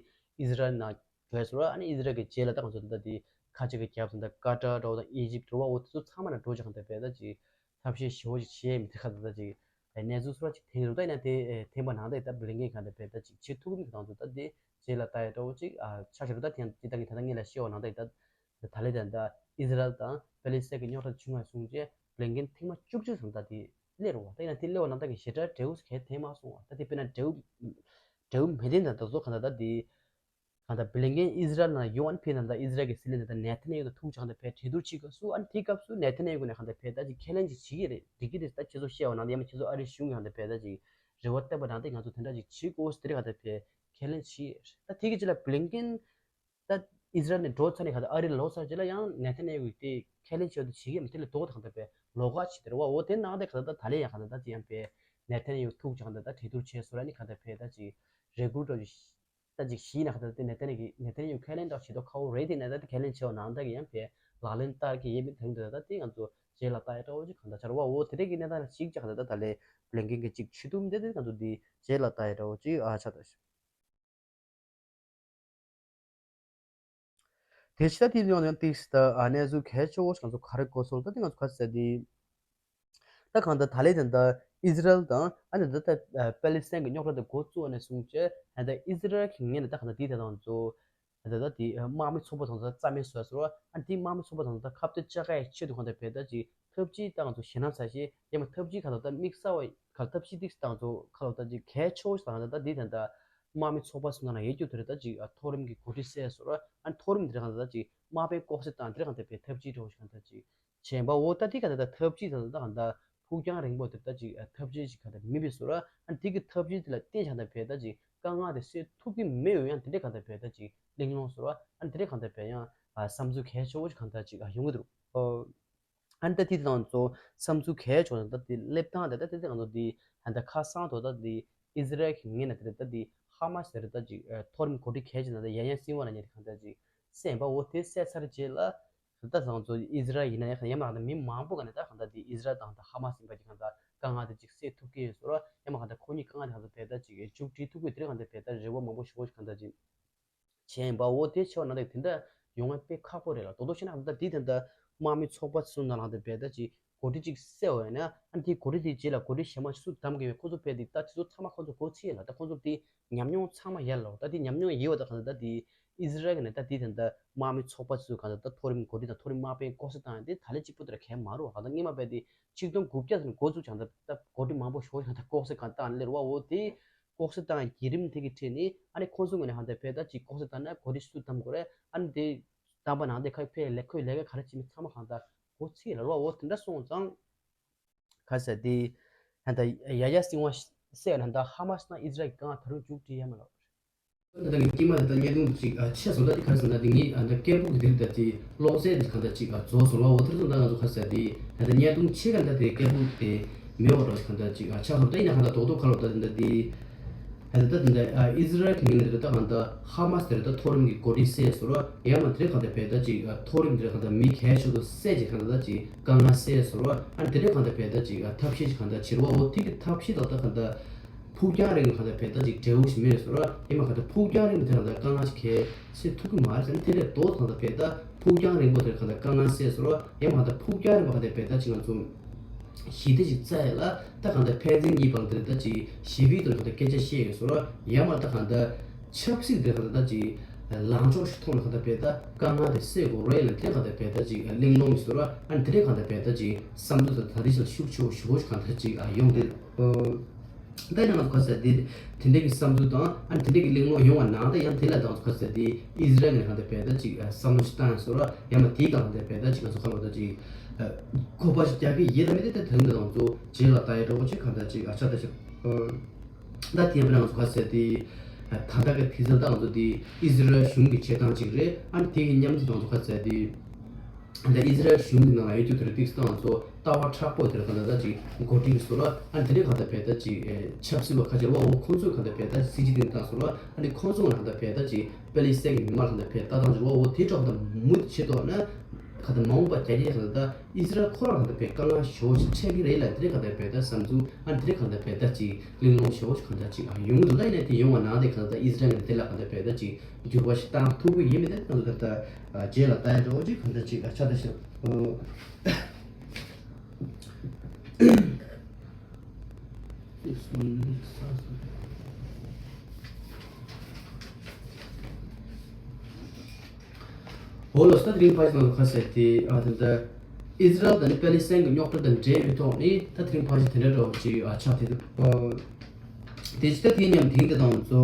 ཨི་ཟི་རལ་ནང་བྲོས་ཟེར་བ། ཨ་ནི་ཨི་ཟི་རལ་གྱི་རྗེས་ལ་ད་ང་ཚོ་ད་དེ་ཁ་ཆེ་གི་རྒྱབ་ཟེར་ད་ཀ་ཏར་འདྲ་བོ་དང་ཨི་ཇིབ་འདྲ་བོ། འོ་དེ་ཚོ་ཚང་མ་ན་འགྲོ་ཅིག་ག་ལ་ད་བས་ད་ཅིག་ཐབས་ཤེས་ཞེ་བོ་ཅིག་བྱས་མི་དེ་ག་ལ་ད་ཅིག་གནས་ཚུལ་སོ་ར་ཅིག་ཐེངས་རུ་ད་ཡིན་ན་དེ་ཐེངས་པ་ནང་ད་ད་བླིང་ཀིན་ག་ལ་ད་བས་ད་ཅིག་བྱེད་ཐུབ་ཀྱི་མི་དང་ཚོ་ད་དེ་རྗེས་ལ་ལྟ་ཡ་འདྲ་བོ་ཅིག་ཨ་ཆ་ཤས་རུ་ད་ཐེངས་ཅི་ད་གི་ད་ད་ངས་ལ་ཤེས་བ་ནང་ད་ད་ད་ད་ལེ་ད་ད་ཨི་ཟི་རལ་དང་པེ་ལི་སི་ཐན་གྱི་རྙོག་དྲ་བྱུང་བ་སོང་རྗེས་བླིང་ཀིན་ཐེངས་མ་བཅུ་གཅིག་ཙམ་ད་དེ་ སླེབས་རེད་བ། ད་ཡིན་ན་དེ་སླེབས་པ་ནང་ད་གི་ཞེ་དྲག་འབྲས་བུ་གལ་དེ་མ་སོང་བ། ད་དེ་དཔེར་ན་འབྲས་བུ་འབྲས་བུ་མེད་དེ་ད་ད་གཟོད་གང་ལྟར་ད་དེ་གང་ལྟར་བྷི་ལིན་ཀེན་ཨི་ཟི་རལ་ནང་ཡོང་ཨ་ནི་ཕེབས་ན་ད་ཨི་ཟི་རལ་གི་སྲིད་བློན་ད་ལྟ་ནེ་ཐན་ཡ་ཧུ་དང་ཐུག་བྱས་གང་ལྟར་ཕེབས་གྲོས་བསྡུར་བྱེད་སྐབས་སུ་ཨ་ནི་དེའི་སྐབས་སུ་ནེ་ཐན་ཡ་ཧུ་ནས་གང་ལྟར་ཕེབས་ད་ཅིག་ཁས་ལེན་ཅིག་བྱེད་ཀྱི་རེད། འགྲིག་གི་རེད། ད་ཁྱེད་ཚོ་བཤད་པ་ནང་ད་ཡང་ན་ཁྱེད་ཚོ་ཨ་རིའི་གཞུང་གི་གང་ལྟར་ཕེབས་ད་ཅིག་རེ་བ་བཏོན་པ་ནང་ད་ང་ཚོ་དེ་འདྲ་ཅིག་བྱེད་དགོས་ཟེར་དེ་གང་ལྟར་ཕེབས་ཁས་ལེན་བྱས། ད་དེ་གི་རྗེས་ལ་བྷི་ལིན་ཀེན་ད་ཨི་ཟི་རལ་ནས་འགྲོ་ཚར་ནས་གང་ལྟར་ཨ་རི་ལ་ལོག་ཚར་རྗེས་ལ་ཡང་ནེ་ཐན་ཡ་ཧུ་དེ་ཁས་ལེན་བྱས་ཏེ་བྱེད་ཀྱི་མི་དེ་ལས་ལྡོག་སྟེ་གང་ལྟར་ཕེབས་ལོགས་ཀ་བྱས་ཏེ་རེད་བ། འོ་དེ་ནང་དེ་གང་ལྟར་ད་ད་ལན་ཡང་གང་ལྟར་ད་ཅིག་ཡང་ཕེབས་ནེ་ཐན་ཡ་ཧུ་ཐུག་བྱས་གང་ལྟར་ད་གྲོས་བསྡུར་བྱས་སོང་ར་ནི་གང་ལྟར་ཕེབས་ད་ཅིག་རེ་སྐུལ་འདྲ་ཅིག་ད་ཅིག་གཞི་ནས་གང་ལྟར་དེ་ནེ་ཐན་ཡ་ཧུ་གི་ནེ་ཐན་ཡ་ཧུ་ཁས་ལེན་འདྲ་བྱེད་དོ་ཁ་བོ་རེད། དེ་ནས་ད་དེ་ཁས་ལེན་བྱས་པ་ནང་ད་གི་ཡང་ཕེབས་ལག་ལེན་བསྟར་གྱི་ཡོད་མེད་དེ་འདྲ་ད་དེ་ང་ཚོ་རྗེས་ལ་ལྟ་ཡ་འདྲ་བོ་ཅིག་གང་ལྟར་ཆགས་རེད་བ། འོ་དེ་འདྲ་གི་གནས་སྟངས་ལ་གཞིགས་བྱས་གང་ལྟར་ད་ད་ལན་བྷི་ལིན་ཀེན་གྱི་ཅིག་བྱེད་ཐུབ་མི་འདུག་དེ་ང་ཚོ་དེ་རྗེས་ལ་ལྟ་ཡ་འདྲ་བོ་ཅིག་ཨ་ཆགས་ད་ཤག་དེ་ཕྱི་ད་དེ་ཡོང་ཡང་ཏིག་སི་ད་ཨ་གནས་ཚུལ་གལ་ཆེ་བོ་ཞིག་ང་ཚོ་ག་རེ་གོ་སོང་ད་དེ་ང་ཚོ་ག་ཚད་དེ། ད་གང་ལྟར་ད་ལན་དེ་འདྲ་ཨི་ཟི་རལ་དང་ཨ་ནི་ད་ལྟ་པེ་ལི་སི་ཐན་གྱི་རྙོག་དྲ་དེ་འགོ་བཙུགས་པ་ནས་བཟུང་བྱས་ད་ལྟ་ཨི་ཟི་རལ་གྱི་ངོས་ནས་ད་གང་ལྟར་དེ་དེ་དང་ཚོ་ད་ལྟ་དེ་དམག་མི་ཚོགས་པ་དང་ཚོ་རྩ་མེད་བཟོས་སོང་། ཨ་ནི་དེ་དམག་མི་ཚོགས་པ་དང་ཚོ་ད་ཁ་གཏད་བཅག་ཡའི་ཆེད་དུ་གང་ལྟར་བས་ད་ཅིག་ཐབས་ཇུས་ད་ང་ཚོ་ཞེད་སྣང་ཚ་ཞེ་ཡང་མ་ཐབས་ཇུས་གང་ལྟར་ད་དམིགས་བསལ་བ་གང་ཐབས་ཇུས་ཏིག་ཙམ་ད་ང་ཚོ་གང་ལྟར་ད་ཅིག་གལ་ཆེ་བོ་ཞིག་ད་གང་ལྟར་ད་དེ་དེ་འདྲ་དམག་མི་ཚོགས་པ་ཚོ་ནང་ལ་ཡོད་རྒྱུ་དེ་རེད། ད་ཅིག་མཐོ་རིམ་གྱི་འགོ་ཁྲིད་བསད་སོང་། ཨ་ནི་མཐོ་རིམ་དེ་རེད་གང་ལྟར་ད་ཅིག་དམག་དཔོན་ལྐོག་ཟ་བཏང་དེ་རེད་གང་ལྟར་བས་ཐབས་ཇུས་འདྲ་བོ་ཞིག་གང་ལྟར་ཅིག་བྱས་པ། འོ་ད་དེ་ག་ད་ད་ཐབས་ཇུས་དང་ད་གང་ད་ཕུགས་རྒྱང་རིང་པོ་དེ་ད་ཅིག་ཐབས་ཇུས་ཅིག་ག་ད་མིན་པའི་བཟོ་འདྲ། ཨ་ནི་དེ་གི་ཐབས་ཇུས་དེ་ལ་བརྟེན་ཀྱང་ད་བས་ད་ཅིག་དཀའ་ངལ་དེ་སེལ་ཐུབ་ཀྱི་མེད་འོ་ཡང་དེ་འདྲ་ག་ད་བས་ད་ཅིག་གླེང་སློང་བཟོ་འདྲ། ཨ་ནི་དེ་འདྲ་གང་ད་བས་ཡང་བསམ་ཚུལ་གལ་ཆེ་བོ་ཞིག་གང་ད་ཅིག་ཡོང་གི་འདུག་ཨ་ནི་ད་དེ་དང་ཚོ་བསམ་ཚུལ་གལ་ཆེ་བོ་ད་དེ་སླེབས་སྟངས་དེ་ད་དེ་ང་ཚོ་དེ་ད་ཁ་སང་དོ་ད་དེ་ཨི་ཟི་རལ་གྱི་ངོས་ནས་དེ་ད་དེ་ཧ་མ་སི་དེ་ད་ཅིག་མཐོ་རིམ་འགོ་ཁྲིད་གལ་ཆེ་ན་ད་ཡ་ཡན་སིན་ཝ་ལ་ཉེ་དེ་གང་ད་ཅིག་བསད་པ། འོ་དེ་བསད་ཚར་རྗེས་ལ་ད་ང་ཚོ་ཨི་ཟི་རལ་ཡིན་ན་ཡང་ཡང་མ་ད་མི་མང་པོ་ག་ནས་ད་གང་ད་དེ་ཨི་ཟི་རལ་དང་ད་ཧ་མ་སི་ཡིན་པ་ཅིག་གང་ད་དཀའ་ངལ་དེ་ཅིག་སེལ་ཐུབ་ཀྱི་ཡོད་བཟོ་འདྲ། ཡང་མ་གང་ད་ཁོ་གཉིས་དཀའ་ངལ་དེ་གང་ད་བས་ད་ཅིག་མཇུག་སྒྲིལ་ཐུབ་ཀྱི་དེ་རེད་གང་ད་བས་ད་རེ་བ་མང་པོ་ཞུ་བ་ཞིག་གང་ད་ཅིག་བྱས་ཡིན་པ། འོ་དེ་ཆེ་བ་ནང་ལ་དེ་འདྲ་ཡོང་བ་དཔེ་ཁག་པོ་རེད་ལ། རྡོག་རྡོག་བཤད་ན་ད་དེ་དེ་འདྲ་དམག་མི་ཚོགས་པ་ཚོ་ནང་ལ་ད་བས་ད་ཅིག་འགོ་ཁྲིད་ཅིག་བསད་པ་ཡིན་ན་ཨ་ནི་དེ་འགོ་ཁྲིད་དེ་རྗེས་ལ་འགོ་ཁྲིད་གཞན་མ་ཞིག་སུ་བདམས་དགོས་པའི་ཁོ་ཚོ་བས་དེ་ད་དེ་ཚོ་ཚང་མ་ཁོ་ཚོ་གོ་ཚིག་ཡིན་ལ། ད་ཁོ་ཚོ་དེ་ཉམས་མྱོང་ཚང་མ་ཡོད་ལ། ད་དེ་ཉམས་མྱོང་ཡོད་པ་ད་གང་ལྟར་ད་དེ་ཨི་ཟི་རལ་གི་ནས་ད་དེ་དེ་འདྲ་དམག་མི་ཚོགས་པ་ཚོ་གང་ལྟར་ད་མཐོ་རིམ་འགོ་ཁྲིད་དང་མཐོ་རིམ་དམག་དཔོན་ལྐོག་ཟ་བཏང་ཡ་དེ་ད་ལན་གཅིག་པོ་དེ་ར་གལ་མ་རུང་བ། གང་ལྟར་སྔོན་མ་བས་དེ་ཆིག་སྟོང་དགུ་བརྒྱ་ནས་འགོ་བཙུགས་ཀྱང་ད་ད་འགོ་ཁྲིད་མང་པོ་ཞིག་ཀྱང་ད་ལྐོག་ཟ་གང་བཏང་སླེབས་པ། འོ་དེ་ལྐོག་ཟ་བཏང་བརྒྱུད་རིམ་དེ་གི་ཁྲོད་ནས་ཨ་ནི་ཁོང་ཚོ་ངོས་ནས་ཧ་ད་བས་ད་ཅིག་ལྐོག་ཟ་བཏང་ན་འགོ་ཁྲིད་སུ་བདམས་དགོས་རེད། ཨ་ནི་དེ་བདམས་པ་ནང་དེ་ཁ་ཕེ་ལས་ཁོས་ལས་ཀ་ག་རེ་བྱེད་མིན་ཚང་མ་ཧ་ད་གོ་ཚིག་ལ་རོ། འོ་དེ་འདྲ་སོང་ཙང་ག་ཟེར་དེ་ཧ་ད་ཡ་ཡ་སིང་བ་བསད་ན་ད་ཧ་མ་སི་དང་ཨི་ཟི་རལ་གྱི་དཀའ་ངལ་ད་རུང་མཇུག་སྒྲིལ་ཡ་མ་ལོག་ད་ལྟ་ངའི་དཀྱིལ་མ་དེ་ད་བརྙན་ཐུང་ཅིག་ཨ་ཆད་སོང་། ད་དེ་ག་རེ་ཟེར་ན་དེ་ངའི་ཨ་ད་སྐད་སྦུག་གི་དེ་ད་དེ་གློག་རྫས་དེ་ག་ད་ཅིག་ཨ་རྫོགས་སོང་ལ། འོ་དེར་ད་ང་ཚོ་ག་རེ་ཟེར་དེ་ད་ལྟ་བརྙན་ཐུང་ཆད་ག་ད་དེ་སྐད་སྦུག་དེ་མེད་པ་འགྲོ་ག་ད་ཅིག་ཨ་ཆགས་སོང་། ད་ཡིན་ན་ག་ད་རྡོག་རྡོག་ཁ་ལོ་ད་དེ་ད་དེ་ད་ད་ད་ཨི་ཟི་རལ་གྱི་ངོས་ནས་ད་ད་ག་ད་ཧ་མ་སི་དེར་ད་མཐོ་རིམ་གྱི་འགོ་ཁྲིད་བསད་སོང་ར། ཡང་མ་དེར་ག་ད་བས་ད་ཅིག་ཨ་མཐོ་རིམ་དེར་ག་ད་མི་གལ་ཆེ་དུ་བསད་ཅིག་ག་ད་ད་ཅིག་དཀའ་ངལ་སེལ་སོང་ར། ཨ་དེ་འདྲའི་གང་ལྟར་བས་ད་ཅིག་ཨ་ཐབས་ཤེས་ཅིག་གང་ལྟར་བྱེད་རོགས། འོ་དེ་གི་ཐབས་ཤེས་དག་ད་གང་ལྟར་ཕུགས་རྒྱང་རིང་གི་གང་ལྟར་བས་ད་ཅིག་འབྲས་བུ་ཞིག་མེད་སོང་ར། ཡིན་པ་གང་ལྟར་ཕུགས་རྒྱང་རིང་གི་དེ་གང་ལྟར་དཀའ་ངལ་ཞིག་གལ་སེལ་ཐུབ་ཀྱི་མ་རེད་ཟེར་ན། དེ་འདྲའི་རྡོག་གང་ལྟར་བས་ད་ཕུགས་རྒྱང་རིང་པོ་དེར་གང་ལྟར་དཀའ་ངལ་སེལ་སོང་ར། ཡིན་པ་གང་ལྟར་ཕུགས་རྒྱང་རིང་པོ་གང་ལྟར་བས་ད་ཅིག་ང་ཚོ་ཞི་བདེ་ཞིག་བཙལ་ཡ་ལ་ད་གང་ལྟར་ཕན་ཚུན་གཉིས་བར་དེར་ད་ཅིག་ཞི་བའི་དོན་གང་ལྟར་སྐད་ཆ་བཤད་ཡོད་སོང་ར། ཡིན་པ་ད་གང་ལྟར་ཆབ་སྲིད་དེ་གང་ལྟར་ད་ཅིག་ལངས་ཕྱོགས་ཤིག་ཐོག་ནས་གང་ལྟར་བས་ད་དཀའ་ངལ་དེ་སེལ་དགོས་རེད་ལ། དེ་གང་ལྟར་བས་ད་ཅིག་གླེང་སློང་གི་སོ་ར། ཨ་ནི་དེ་འདྲའི་གང་ལྟར་བས་ད་ཅིག་བསམ་ཚུལ་དང་ད་དེ་ཞིག་ལ་ཤུགས་ཆེ་བོ་ཞུ་དགོས་ཤིག་གང་ལྟར་ཅིག་ཨ་ཡོང་དེ། ད་ཡིན་ན་ང་ཚོ་ག་ཟེར་དེ་དེ་འདྲའི་གི་བསམ་ཚུལ་དང་ཨ་ནི་དེ་འདྲའི་གི་གླེང་སློང་ཡོང་བ་ནང་ད་ཡང་དེ་ལ་ད་ང་ཚོ་ག་ཟེར་དེ་ཨི་ཟི་རལ་ནས་གང་ལྟར་བས་ད་ཅིག་བསམ་བློ་ཞིག་བཏང་ཡ་སོ་ར། ཡང་མ་དེའི་གང་ལྟར་བས་ད་ཅིག་ང་ཚོ་ག་ལ་ད་ཅིག་གོ་བ་ཞིག་རྒྱག་གི་ཡིན་ལ་མི་དེ་ད་དེ་འདྲ་ང་ཚོ་རྗེས་ལ་ལྟ་ཡ་འདྲ་བོ་ཅིག་གང་ལྟར་ཅིག་ཨ་ཆ་ད་ཅིག་ད་དེ་ཡིན་པ་ན་ང་ཚོ་ག་ཟེར་དེ། ད་ལྟ་གི་དུས་ཚོད་ད་ང་ཚོ་དེ་ཨི་ཟི་རལ་གཞུང་གི་བྱེད་སྟངས་གཅིག་རེད། ཨ་ནི་དེ་གི་མཉམ་དུ་ང་ཚོ་ག་ཟེར་དེ། ད་ཨི་ཟི་རལ་གཞུང་གི་ནང་ལ་ཡོད་རྒྱུ་དེ་རེད། ཏིག་སྟངས་ང་ཚོ་ལྟ་བ་མཁྲེགས་པོ་དེར་ག་ད་ད་ཅིག་འགོ་ཁྲིད་ཀྱི་སོ་ར། ཨ་ནི་དེ་འདྲའི་ག་ད་བས་ད་ཅིག་ཆབ་སྲིད་པ་ཁ་ཆེ་བ་འོ་ཁོང་ཚོས་ག་ད་བས་ད་སྲིད་ཇུས་དེ་བཏང་སོ་ར། ཨ་ནི་ཁོང་ཚོ་ང་ད་བས་ད་ཅིག་པེ་ལི་སི་ཐན་གྱི་མི་མང་ལ་ག་ད་བས་ལྟ་སྟངས་ཅིག་འོ་དེ་འདྲ་ག་ད་མུ་མཐུད་བྱེད་དོ་ན་ག་ད་མ་འོངས་པ་རྒྱ་སྐྱེད་ག་ད་ད། ཨི་ཟི་རལ་ཁོ་རང་ག་ད་བས་དཀའ་ངལ་ཞེ་པོ་ཞིག་འཕྲད་ཀྱི་རེད་ལ། དེ་རིང་ག་ད་བས་ད་བསམ་ཚུལ། ཨ་དེ་རིང་ག་ད་བས་ད་ཅིག་གླེང་སློང་ཞེ་པོ་ཞིག་ག་ད་ཅིག་ཨ་ཡོང་གི་འདུག་ད་ཡིན་ནའི་དེ་ཡོང་བ་ནང་དེ་ག་ད་ཨི་ཟི་རལ་གྱི་དེ་ལ་ག་ད་བས་ད་ཅིག་འགྱུར་བ་ཞིག་བཏང་ཐུབ་ཀྱི་ཡིན་མིན་དེ་ང་ཚོ་ད་ལྟ་རྗེས་ལ་ལྟ་ཡ་འདྲ་བོ་ཅིག་ག་ད་ཅིག་ཨ་ཆ་ད་ཞིག་འོ་ལོ་ས་དེ་རིང་ཕ་ཞིག་ང་ཚོ་ག་ཟེར་དེ་ཨ་ད་ད། ཨི་ཟི་རལ་དང་ནི་པེ་ལི་སི་ཐན་གྱི་རྙོག་དྲ་དང་འབྲེལ་བའི་ཐོག་ནས་ད་དེ་རིང་ཕལ་ཆེར་དེ་འདྲ་འདྲ་བོ་ཅིག་ཨ་ཆགས་བསྡད་འདུག་དེ་ཕྱི་ད་དེ་མཉམ་དེང་དེ་དང་ཚོ་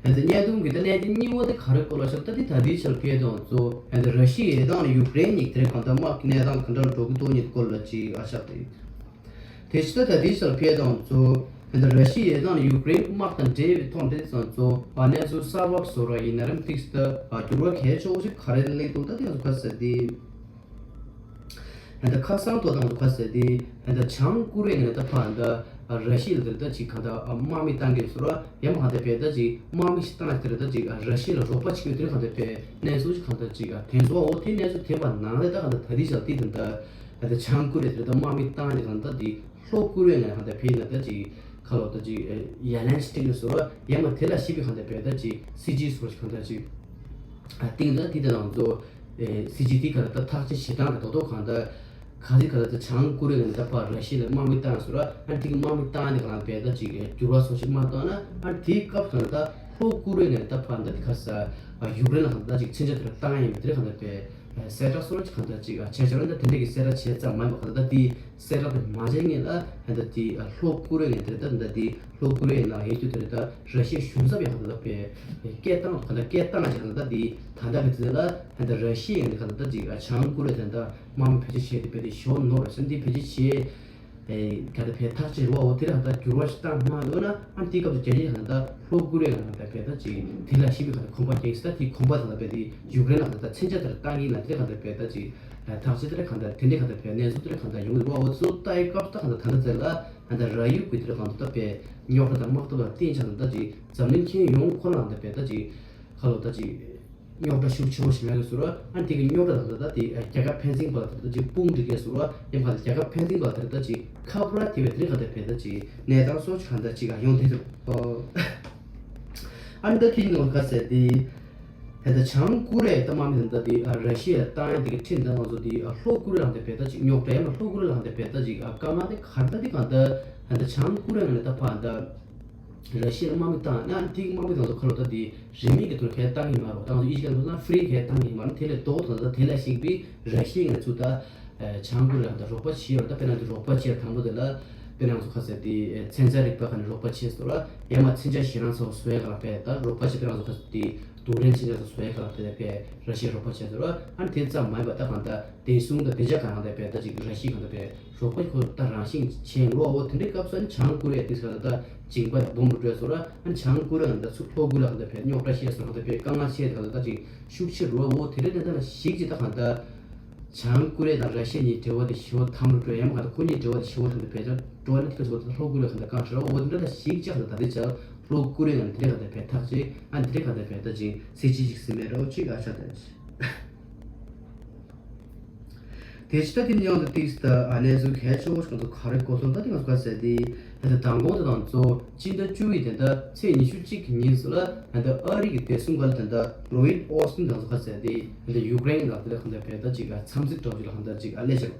ཧན་ད་བརྙན་ཐུང་གི་ད་གནད་དོན་གཉིས་པ་དེ་ག་རེ་སྐོར་ལ་ཆགས། ད་དེ་ད་ལྟའི་ཆར་ཕེ་དང་ཚོ་ཧན་ད་ར་ཤི་ཡ་དང་ནི་ཡུཀ་རེན་གཉིས་དེ་རེ་གང་ལྟར་དམག་གི་གནས་སྟངས་ག་འདྲ་འགྲོ་གི་འདུག་གཉིས་སྐོར་ལ་ཅིག་ཨ་ཆགས་བསྡད། དེ་ཕྱི་ད་ད་ལྟའི་ཆར་ཕེ་དང་ཚོ་ཧན་ད་ར་ཤི་ཡ་དང་ནི་ཡུཀ་རེན་དམག་དང་འབྲེལ་བའི་ཐོག་འདྲེ་ཙང་ཚོ་ཨ་གནས་ཚུལ་གསར་པ་བཟོ་ར་ཡིན་ན་རམ་ཏིག་སི་ད་ཨ་འགྱུར་བ་གལ་ཆེ་བོ་ཞིག་ག་རེ་སླེབས་འདུག་ད་དེ་ཚོ་ག་ཟེར་དེ། ཧན་ད་ཁ་སང་ཐོག་དང་ཁ་ཟེར་ཏེ་ཧན་ད་བྱང་ཀོ་རི་ཡ་ནས་ད་ཕར་ད་ར་ཤི་ཡ་ལ་དེར་ད་ཅིག་ག་ད་དམག་མི་བཏང་གི་ཟེར་བ་ཡང་མ་ཧན་ད་བས་ད་ཅིག་དམག་མི་ཞིག་བཏང་དེར་ད་ཅིག་ར་ཤི་ཡ་ལ་རོགས་པ་བྱེད་ཀྱི་དེར་ཧན་ད་བས་གནས་ཚུལ་ཞིག་ཧན་ད་ཅིག་དེ་ཚོ་འོ་དེ་གནས་ཚུལ་དེ་བ་ནང་ལས་ད་ཧན་ད་ད་དི་ཞག་དེ་དེ་ད་ཧན་ད་བྱང་ཀོ་རི་ཡ་དེར་ད་དམག་མི་བཏང་དེ་ཧན་ད་དེ་ལྷོ་ཀོ་རི་ཡ་ནས་ཧན་ད་བས་ན་ད་ཅིག་ཁ་ལོ་ད་ཅིག་ཡ་ལན་ཞིག་སྤྲད་ཀྱི་ཟེར་བ་ཡང་མ་དེ་ལ་ཤི་བའི་ཧན་ད་བས་ད་ཅིག་སི་ཇི་ཟེར་བ་ཞིག་ཧན་ད་ཅིག་ཏིང་ད་དེ་དེ་དང་ཚོ། སྲིད་ཇུས་དེ་ག་ད་ཐག་གཅོད་བྱེད་སྟངས་དེ་ད་དོ་གང་ད་ག་ཚོད་ག་ད་ད་བྱང་ཀོ་རི་ཡ་ནས་ད་ཕར་ར་ཤི་ཡ་ལ་དམག་མི་བཏང་ཟེར་ར་ཨ་དེ་གི་དམག་མི་བཏང་དེ་གང་བས་ད་ཅིག་འགྱུར་བ་སོགས་ཤིག་མ་བཏང་ན་ཨ་དེའི་སྐབས་གང་ད་ལྷོ་ཀོ་རི་ཡ་ནས་ད་ཕར་ད་དེ་ག་ས་ཡུཀ་རེན་ལ་གང་ད་ཅིག་མཚོན་ཆ་དེ་ལ་བཏང་ཡིན་པ་དེ་གང་ད་བས་གསལ་བསྒྲགས་སོགས་ཅིག་གང་ད་ཅིག་བྱས་བྱས་ར་ད་དེ་འདྲ་གི་གསལ་བསྒྲགས་བྱས་ཙམ་མ་ཡིན་པ་གང་ད་ད་དེ་གསལ་བསྒྲགས་དེ་མ་བྱས་ངེས་ལ་ཨ་ད་དེ་ལྷོ་ཀོ་རི་ཡ་ནས་དེ་ད་ད་དེ་ལྷོ་ཀོ་རི་ཡ་ནང་ཡོད་རྒྱུ་དེ་ད་ར་ཤི་ཡ་གཞུང་ཚབ་ཡང་གང་ད་བས་སྐད་བཏང་གང་ད་སྐད་བཏང་ཅིག་གང་ད་དེ་ད་ད་གི་དེ་ལ། ཧན་ད་ར་ཤི་ཡ་ནས་ག་ད་ཅིག་བྱང་ཀོ་རི་ཡ་དེ་འདྲ་དམག་མི་བེད་སྤྱོད་བྱས་ཏེ་བེད་དེ་ཞོ་ནོར་བ་སེམས་དེ་བེད་སྤྱོད་བྱས། ག་ད་བས་ཐག་ཆོད་རེད་བ། འོ་དེ་ར་ད་འགྱུར་བ་ཞིག་བཏང་མ་འདུག་ན་ཨ་དེའི་སྐབས་སུ་རྒྱ་ཆེ་ག་ད་ལྷོ་ཀོ་རི་ཡ་ག་ད་བས་ད་ཅིག་དེ་ལ་ཤི་བའི་ག་ད་ཁོམ་པ་སྐྱེས་ས་དེ་ཁོམ་པ་དེ་ལ་བས་དེ་ཡུཀ་རེན་ལ་ག་ད་མཚོན་ཆ་དེ་ལ་བཏང་གི་ན་དེ་ག་ད་བས་ད་ཅིག་ཐག་ཆོད་དེ་ར་ག་ད་དེ་འདྲའི་ག་ད་བས་གནས་ཚུལ་དེ་ར་ག་ད་ཡོང་གི་རེད་བ། འོ་ཚོ་ལྟ་ཡི་སྐབས་ད་ག་ད་ད་ད་ཚེ་ལ་ཧན་ད་ར་ཡུག་གི་དེ་ར་ག་ད་ད་བས་རྙོག་དྲ་དང་དམག་འཐབ་ལ་བརྟེན་ཆགས་ད་ད་ཅིག་འཛམ་གླིང་ཁྱོན་ཡོངས་ཁོ་ན་ལ་ད་བས་ད་ཅིག་ཁ་ལོ་ད་ཅིག་རྙོག་དྲ་ཤུགས་ཆེ་བོ་ཞིག་མེད་ལ་ཟུར་བ་ཨ་དེ་གི་རྙོག་དྲ་དང་ད་ལྟ་དེ་རྒྱལ་ཁབ་ཕན་ཚུན་བར་དུ་ད་ཅིག་དཔུང་སྒྲིག་གི་ཟུར་བ་ཡང་བར་རྒྱལ་ཁབ་ཕན་ཚུན་བར་དུ་ད་ཅིག་ཁ་བུ་ར་དེ་བས་དེ་ག་ད་བས་ད་ཅིག་གནས་སྟངས་སོགས་ཅིག་ག་ད་ཅིག་ཡོང་དེ་ཚོ་ཨ་ནི་ད་དེ་ནི་ང་ག་ཟེར་དེ་ད་ལྟ་བྱང་ཀོ་རི་ཡ་ད་མ་མི་ད་ལྟ་དེ་ར་ཤི་ཡ་བཏང་ཡ་དེ་གི་ཁྲིམས་ད་ང་ཚོ་དེ་ལྷོ་ཀོ་རི་ཡ་ལ་ད་བས་ད་ཅིག་རྙོག་དྲ་ཡང་ལྷོ་ཀོ་རི་ཡ་ལ་ད་བས་ད་ཅིག་དཀའ་ངལ་དེ་ག་ད་དེ་ག་ད་ད་བྱང་ཀོ་རི་ཡ་ལ་ད་ཕ་ད། ར་ཤི་ཡ་དམག་མི་བཏང་ན་དེ་གི་དམག་མི་དང་ཚོ་ཁ་ལོ་ད་དེ་རིན་མེད་ཀྱི་ཐོག་ཁས་བཏང་གི་མ་རོ། ད་ང་ཚོ་ཨི་ཇི་ཀ་ལ་ན་ཧྥི་རི་ཁས་བཏང་གི་མ་རོ། དེ་ལས་ལྡོག་ཐོག་ད་དེ་ལ་ཞིག་པའི་ར་ཤི་ཡ་ང་ཚོ་ད་བྱང་ཀོ་རི་ཡ་ད་རོགས་པ་བྱེད་ཡོད། ད་དཔེར་ན་དེ་རོགས་པ་བྱེད་དང་པོ་དེ་ལ་དཔེར་ན་ང་ཚོ་ཁ་ཟེར་དེ་མཚོན་ཆ་རིག་པ་ཁ་ནས་རོགས་པ་བྱེད་སོ་ལ་ཡང་མ་མཚོན་ཆ་ཞེ་རང་ཚོ་བཟོ་ཡ་ག་ལ་བས་ད་རོགས་པ་བྱེད། དཔེར་ན་ང་ཚོ་ཁ་ཟེར་དེ་རྡུལ་ཕྲན་མཚོན་ཆ་ཚོ་བཟོ་ཡ་ག་ལ་བས་ད་བས་ར་ཤི་ཡ་རོགས་པ་བྱེད་སོ་ལ་ཨ་ནི་དེ་ཙམ་མ་ཡིན་པ་ད་གང་ད། བདེ་སྲུང་དང་བདེ་འཇགས་གང་དང་བས་ད་ཅིག་ར་ཤི་གང་དང་བས་རོགས་པ་ཁོ་ད་རང་བཞིན་ཆེན་རོ། འོ་དེ་འདྲའི་སྐབས་སུ་ནི་བྱང་ཀོ་རི་ཡ་དེ་ཚོ་ད་འཇིགས་པ་སྦོམ་རུ་སྤྲོད་སོང་ར། ཨ་བྱང་ཀོ་རི་ཡ་ད་ཚུར་ལྷོ་ཀོ་རི་ཡ་གང་དང་བས་རྙོག་དྲ་བཤད་སོང་གང་དང་བས་དཀའ་ངལ་ཆེ་དེ་གང་དང་ད་ཅིག་ཤུགས་ཆེ་རུ། འོ་དེ་འདྲའི་གནས་སྟངས་ལ་གཞིགས་ཀྱི་ད་གང་ད་བྱང་ཀོ་རི་ཡ་དང་ར་ཤི་ཡ་གཉིས་འབྲེལ་བ་དེ་ཞི་བ་དམ་རུ་སྤྲོད་ཡ་མ་གང་ད་ཁོ་གཉིས་འབྲེལ་བ་དེ་ཞི་བ་དམ་དུ་བས་ད་འགྲོ་བ་ནི་དེ་ག་ཚོ་ད་ལྷོ་ཀོ་རི་ཡ་གང་དང་དཀའ་ངལ་ཆེ་ར། འོ་དེ་འདྲ་ད་གཞིགས་ཀྱི་ད་ད་དེ་ཆ་ལྷོ་ཀོ་རི་ཡ་གང་དེ་འདྲའི་གང་དང་བས་ཐག་ཆོད། ཨ་འདི་འདྲའི་གང་དང་བས་ད་ཅིག་སྲིད་ཇུས་ཅིག་སྲིད་མེད་རོ་ཅིག་ཨ་ཆ་ད། དེ་ཕྱི་ད་དེ་ནི་ཡང་དུ་ཏིག་སི་ད་ཨ་གནས་ཚུལ་གལ་ཆེ་བོ་ཞིག་ང་ཚོ་ག་རེ་གོ་སོང་ད་དེ་ང་ཚོ་ག་ཟེར་དེ་ད་ད་མདང་དགོང་དེ་དང་ཚོ་སྤྱི་ཟླ་བཅུ་པའི་དེ་ད་ཚེས་ཉི་ཤུ་གཅིག་གི་ཉིན་སུ་ལ་ད་ཨ་རི་གི་བདེ་སྲུང་སྒར་དེ་ད་ལོ་ཡིད་ཨོ་སི་ཏིན་དང་ཚོ་ག་ཟེར་དེ་ད་ཡུཀ་རེན་གི་ནང་དེ་གང་དང་བས་ད་ཅིག་ཨ་འཚམས་གཟིགས་གྲོགས་ཅིག་ལ་གང་ད་ཅིག་ཨ་ལས་ཤག་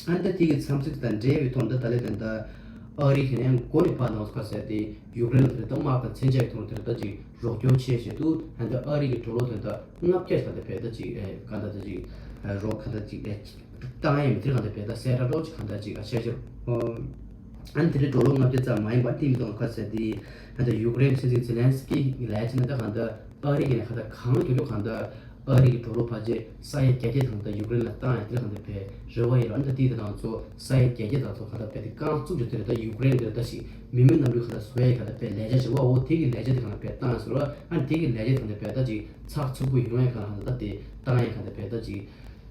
ཨ་ད་དེ་གི་འཚམས་གཟིགས་དང་འབྲེལ་བའི་ཐོག་ད་ད་ལས་དེ་ད་ཨ་རི་གི་ནང་གོ་ནི་ཕ་དང་ཚོ་ག་ཟེར་དེ་ཡུཀ་རེན་དེ་ད་དམག་དང་མཚོན་ཆ་གི་ཐོག་དེ་ད་ཅིག་རོགས་སྐྱོར་ཆེད་ཞེས་དུ་ཧན་ད་ཨ་རི་གི་ཌོ་ལར་དོན་དག་ལྔ་བརྒྱ་ག་ད་བས་ད་ཅིག་ཨེ་ག་ད་ད་ཅིག་ཨེ་རོགས་ག་ད་ཅིག་ཨེ་བཏང་ཡས་མི་དེ་ག་ད་བས་ད་གསལ་བསྒྲགས་རོགས་ཅིག་ག་ད་ཅིག་ཨ་ཆེ་ཆེ་ཨ་ནི་དེ་རིང་ཌོ་ལར་ལྔ་བརྒྱ་ཙམ་མ་ཡིན་པ་ཏིལ་དང་ག་ཟེར་དེ་ཧན་ད་ཡུཀ་རེན་སྲིད་འཛིན་ཛེ་ལན་སི་ཀི་ལས་ཅི་ན་ད་ག་ད་ཨ་རི་གི་ནས་ག་ད་གང་མགྱོགས་མགྱོགས་ག་ད་ཨ་རི་གི་ཌོ་ལར་ཕལ་ཆེར་ས་ཡ་བརྒྱད་བརྒྱ་དང་ད་ཡུཀ་རེན་ལ་བཏང་ཡས་དེ་ག་ད་བས་རེ་བ་ཡོད་ར། ཨ་ནི་ད་ཏིལ་དང་ཚོ་ས་ཡ་བརྒྱད་བརྒྱ་དང་ཚོ་ག་ད་བས་དེ་རྐང་བཙུགས་ཀྱི་དེ་རེད། ད་ཡུཀ་རེན་དེ་རེད་ད་ཞིག་མི་མི་རྣམས་ལུས་ག་ད་བཟོ་ཡས་ག་ད་བས་ལས་བྱ་བྱེད་པ་འོ་དེ་གི་ལས་བྱ་དེ་ག་ད་བས་བཏང་ཡས་ཟེར་བ། ཨ་ནི་དེ་གི་ལས་བྱ་དེ་ག་ད་བས་ད་ཅིག་ཚགས་ཚུད་པོ་ཡོང་ཡས་ག་ད་ད་དེ་བཏང་ཡས་ག་ད་བས་ད་ཅིག་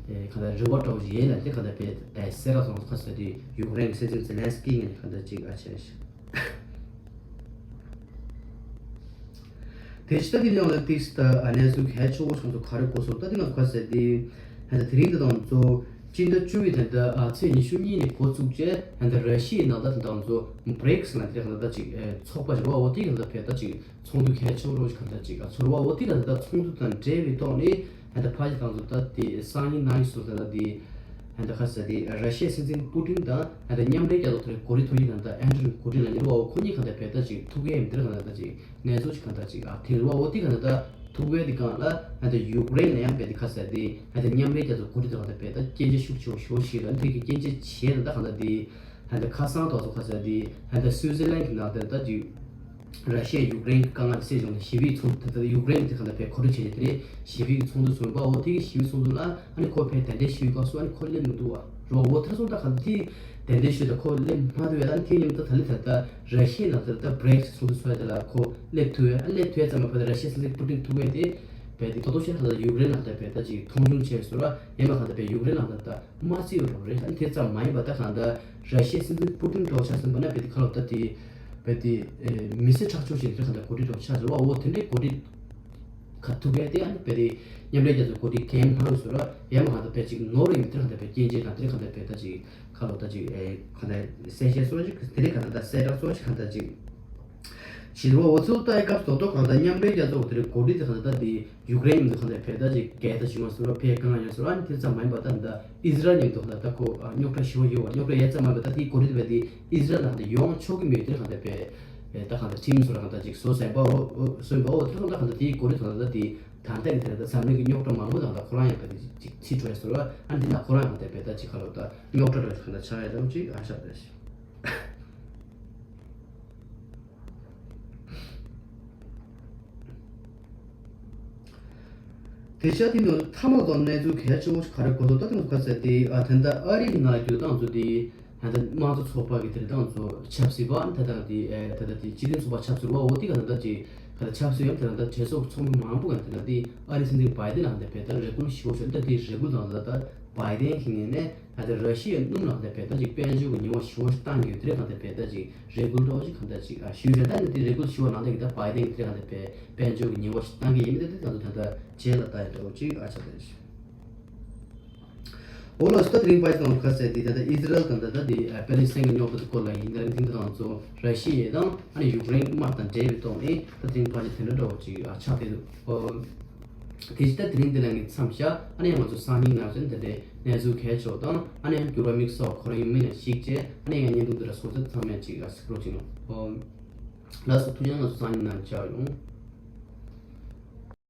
ཨེ་ག་ད་རེ་བ་འདྲ་བོ་ཅིག་ཡོད་ལ་དེ་ག་ད་བས་ད་གསལ་བསྒྲགས་སོང་ཁ་ས་དེ་ཡུཀ་རེན་གི་སྲིད་འཛིན་ཛེ་ལན་སི་ཀི་ངོས་ནས་ག་ད་ཅིག་ཨ་ཆེ་ཞིག་དེ་ཕྱི་ད་དེ་ནང་ལ་ཏིག་སི་ད་ཨ་གནས་ཚུལ་གལ་ཆེ་བོ་ཆུང་ཚོ་ག་རེ་གོ་སོང་ད་དེ་ང་ཚོ་ག་ཟེར་དེ་ཧན་ད་དེ་རིང་འདི་དང་ཚོ་སྤྱི་ཟླ་བཅུ་པའི་དེ་ད་ཨ་ཚེས་ཉི་ཤུ་གཉིས་ནས་འགོ་བཙུགས་རྗེས་ཧན་ད་ར་ཤི་ཡའི་ནང་ད་དེ་དང་ཚོ་བྷི་རིག་སི་ལ་དེ་ཧན་ད་ཅིག་ཚོགས་པ་ཞིག་བ་འོ་དེ་ཧན་ད་བས་ད་ཅིག་ཚོགས་འདུ་གལ་ཆེ་བོ་རོ་ཞིག་ག་ད་ཅིག་ཚོར་བ་འོ་དེ་ཧན་ད་ཚོགས་འདུ་དང་འབྲེལ་བའི་ཐོག་ནས་ཧན་ད་ཕ་ཞིག་དང་ཚོ་ད་དེ་སང་ཉིན་གནངས་ཉིན་སོང་ད་དེ། ཧན་ད་ཁ་ས་དེ་ར་ཤི་ཡའི་སྲིད་འཛིན་པུ་ཏིན་དང་ཧན་ད་མཉམ་འབྲེལ་རྒྱལ་ཚོགས་དེ་གོ་རི་ཐོ་ཡི་དང་ད་ཨན་ཌྲི་ཡུ་གུ་ཏིན་ལ་ཉེ་རུ་བ་ཁོ་གཉིས་ག་ད་བས་ད་ཅིག་ཐུག་ཡས་མི་དེར་ག་ད་ད་ཅིག་གནས་ཚུལ་ཅིག་ག་ད་ཅིག་ཨ་དེ་རུ་བ་འོ་དེ་ག་ད་ད་ ཐུག་པའི་དེ་གང་ལ་ཧན་ད་ཡུཀ་རེན་ནས་ཡང་བས་དེ་ཁ་ཟེར་དེ་ཧན་ད་མཉམ་འབྲེལ་རྒྱལ་ཚོགས་འགོ་ཁྲིད་དེ་གང་ད་བས་ད་སྐྱོན་བརྗོད་ཤུགས་ཆེ་བ་ཤོར་ཞིག་ལ་འདི་གི་སྐྱོན་བརྗོད་བྱས་ད་ད་གང་ད་དེ་ཧན་ད་ཁ་སང་ཐོག་སོ་ཁ་ཟེར་དེ་ཧན་ད་སུའུ་ཙི་ལན་གི་ནང་དེ་ད་ཅིག་ར་ཤི་ཡ་ཡུཀ་རེན་གི་དཀའ་ངལ་སེལ་བྱུང་ནས་ཞི་བའི་ཚོགས་འདུ་ད་ད་ཡུཀ་རེན་དེ་གང་ད་བས་གོ་སྒྲིག་བྱས་ནས་དེ་རེད་ཞི་བའི་ཚོགས་འདུ་ཚོགས་པ་འོ་དེ་གི་ཞི་བའི་ཚོགས་འདུ་ལ་ཨ་ནི་ཁོ་བས་དེ་འདྲའི་ཞི་བའི་སྐབས་སུ་ཨ་ནི་ཁོ་སླེབས་མི་འདུག་བ། རོ་འོ་ཐར་སོང་ད་གང་ད་དེ་དེ་འདྲའི་ཞུ་ད་ཁོ་སླེབས་མ་ཐུབ་ཡ་ད་ཨ་ནི་དེ་ཉིན་ད་ད་ལི་ད་ད་ར་ཤི་ཡ་ནང་ད་ད་བྷི་རེག་སི་ཚོགས་འདུ་ཚོགས་ཡ་དེ་ལ་ཁོ་སླེབས་ཐུབ་ཡ། ཨ་སླེབས་ཐུབ་ཡ་ཙམ་མ་ཕར་ར་ཤི་ཡའི་སྲིད་འཛིན་པུ་ཏིན་ཐུག་པས་དེ་བས་དེ་ད་དུང་ཤར་ཁ་ད་ཡུཀ་རེན་ལ་ད་བས་ད་ཅིག་མཐོང་ཆུང་བྱས་ཟེར་བ་ཡན་མ་ཁ་ད་བས་ཡུཀ་རེན་ལ་ད་ད་མ་བརྩི་བ་རོགས་རེད། ཨ་ནི་དེ་ཙམ་མ་ཡིན་པ་ད་གང་ད་ར་ཤི་ཡའི་སྲིད་འཛིན་པུ་ཏིན་འགྲོ་ཆ་ཟིན་པ་ན་བས་དེ་ཁ་ལོ་ད་དེ་བས་དེ་མི་སེར་ཁྲག་སྦྱོར་བྱས་དེ་ཁ་ད་གོ་སྒྲིག་འགྲོ་ཆ་ཟེར་བ་འོ་དེ་འདྲའི་གོ་སྒྲིག་ཁ་ཐུག་པས་དེ་ཨ་ནི་བས་དེ་མཉམ་འབྲེལ་རྒྱལ་ཚོགས་གོ་སྒྲིག་གན་མང་ཟེར་བ་ཡན་མ་ཁ་ད་བས་ཅིག་ནོར་ཡིན་མི་དེ་ཁ་ད་བས་སྐྱོན་བརྗོད་དང་དེ་ཁ་ད་བས་ད་ཅིག་ཁ་ལོ་ད་ཅིག་ཨེ་གང་ལྟར་གསལ་བཤད་སོགས་ཤིག་དེ་རིང་གང་ལྟར་གསལ་བསྒྲགས་སོགས་ཤིག་གང་ལྟར་ཅིག་ཞིག་རོ། འོ་ཚོ་ལྟ་ཡི་སྐབས་སུ་དོ་དོ་གང་ལྟར་མཉམ་འབྲེལ་རྒྱལ་ཚོགས་དེ་རིང་གོ་སྒྲིག་དེ་གང་ལྟར་དེ་ཡུཀ་རེན་མཉམ་དུ་གང་ལྟར་བས་ད་ཅིག་གལ་ད་ཞུ་མ་སོང་ར་ཕེ་གང་ཡང་སོང་ར་ཨ་ནི་དེ་ཙམ་མ་ཡིན་པ་ད་ད་ཨི་ཟི་རལ་མཉམ་དུ་གང་ལྟར་ད་ཁོ་རྙོག་དྲ་ཞི་བ་ཡོད་བ་རྙོག་དྲ་ཡོད་ཙམ་མ་ཡིན་པ་ད་དེའི་གོ་སྒྲིག་དེ་བས་དེ་ཨི་ཟི་རལ་ནང་དུ་ཡོང་ཆོག་གི་མེད་དེ་གང་ལྟར་བས་ད་གང་ལྟར་ཁྲིམས་སོགས་ར་གང་ལྟར་ཅིག་བཟོ་ཟིན་པའོ་བཟོ་ཡིན་པའོ་དེ་གང་ལྟར་གང་ལྟར་དེའི་གོ་སྒྲིག་གང་ལྟར་དེ། ད་ལྟ་གི་དེ་ལ་འཛམ་གླིང་གི་རྙོག་དྲ་མང་པོ་དང་ད་ཁོ་རང་ཡང་ད་དེ་ཅིག་ཅིག་ཁྲིད་འགྲོ་ཡ་ཟེར་བ་ཨ་འདི་ན་ཁོ་རང་ཡང་ད་བས་ད་ཅིག་ཁ་ལོ་ད་རྙོག་དྲ་ར་ཅིག་ག་ད་ཆགས་ཡ་དང་ཅིག་ཨ་ཤ་ད་ཞིག་དེ་ཤ་དེ་ནི་ཐ་མག་དང་གནས་ཚུལ་གལ་ཆེ་བོ་ཞིག་ག་རེ་གོ་ཐུབ་ད་དེ་ནི་ག་ཟེར་དེ་ཨ་ད་ལྟ་ཨ་རི་གི་ནང་ལ་རྒྱུ་དང་ཚོ་དེ། ད་ལྟ་དམངས་གཙོ་ཚོགས་པ་གི་དེ་རིང་ད་ང་ཚོ་ཆབ་སྲིད་པ་ད་ལྟ་དེ་ད་ལྟ་དེ་སྤྱི་མཐུན་ཚོགས་པ་ཆབ་སྲིད་པ་འོ་དེ་ག་ད་ལྟ་ཅིག་ག་ད་ཆབ་སྲིད་ཡང་དེ་ད་ལྟ་གྲོས་ཚོགས་ཚོགས་མི་མང་པོ་ག་ད་ལྟ་དེ་ཨ་རི་སྲིད་འཛིན་བྷའི་ཌེན་ལ་ད་བས་ད་རེ་སྐུལ་ཞུ་བ་ཞུ་ད་དེ་རེ་སྐུལ་དང་ད་ལྟ་བྷའི་ཌེན་གི་ངོས་ནས་ད་ལྟ་ར་ཤི་ཡའི་སྣུམ་ལ་ད་བས་ད་ཅིག་དཔལ་འབྱོར་གི་ཉེས་པ་ཞུ་བ་ཞིག་བཏང་གི་ཡོད་དེ་རེད་ག་ད་བས་ད་ཅིག་རེ་སྐུལ་འདྲ་བོ་ཞིག་ག་ད་ཅིག་ཞུ་ཡོད་ད་ནི་དེ་རེ་སྐུལ་ཞུ་བ་ནང་ད་གི་ད་བྷའི་ཌེན་གི་དེ་ག་ད་བས་དཔལ་འབྱོར་གི་ཉེས་པ་ཞིག་བཏང་གི་ཡིན་མི་དེ་ད་ད་ད་ད་རྗེས་ལ་ལྟ་ཡ་འདྲ་བོ་ཅིག་ཨ་ཆ་ད་ཞིག་འོ་ལགས་སོ། ད་དེ་རིང་པ་ཞིག་དང་ཁ་གསལ་དེ་ད་ལྟ་ཨི་ཟི་རལ་དང་ད་ལྟ་དེ་ཨ་པེ་ལི་སི་ཐན་གྱི་རྙོག་དྲ་དེ་སྐོར་ལ་ཡིན། ད་རིང་དེང་དང་ཚོ་ར་ཤི་ཡ་དང་ཨ་ནི་ཡུཀ་རེན་དམག་དང་འབྲེལ་བའི་ཐོག་ནས་ད་དེ་རིང་པ་ཞིག་དེ་འདྲ་འདྲ་བོ་ཅིག་ཨ་ཆགས་བསྡད་འདུག་ཨོ། དེ་ཅི་ད་དེ་རིང་འདི་ལ་ངས་མཚམས་བཞག་ཨ་ནི་ཡང་ང་ཚོ་སང་ཉིན་ནང་བཞིན་དེ་འདྲའི་གནས་ཚུལ་གལ་ཆེ་བ་དང་ཨ་ནི་ཡང་འགྱུར་བ་དམིགས་བསལ་བ་ཁོ་རང་ཡིན་མིན་ལ་གཞིགས་བྱས་ཨ་ནི་ཡང་བརྙན་ཐུང་འདི་ལ་སོང་ཚེ་ཚང་མས་ཅིག་ཨ་གཟིགས་རོགས་བྱེད་གནང་། ཨོ། ལགས་སོ། ཐུགས་རྗེ་ཆེ། ང་ཚོ་སང་ཉིན་ནང་མཇལ་ཡོང་།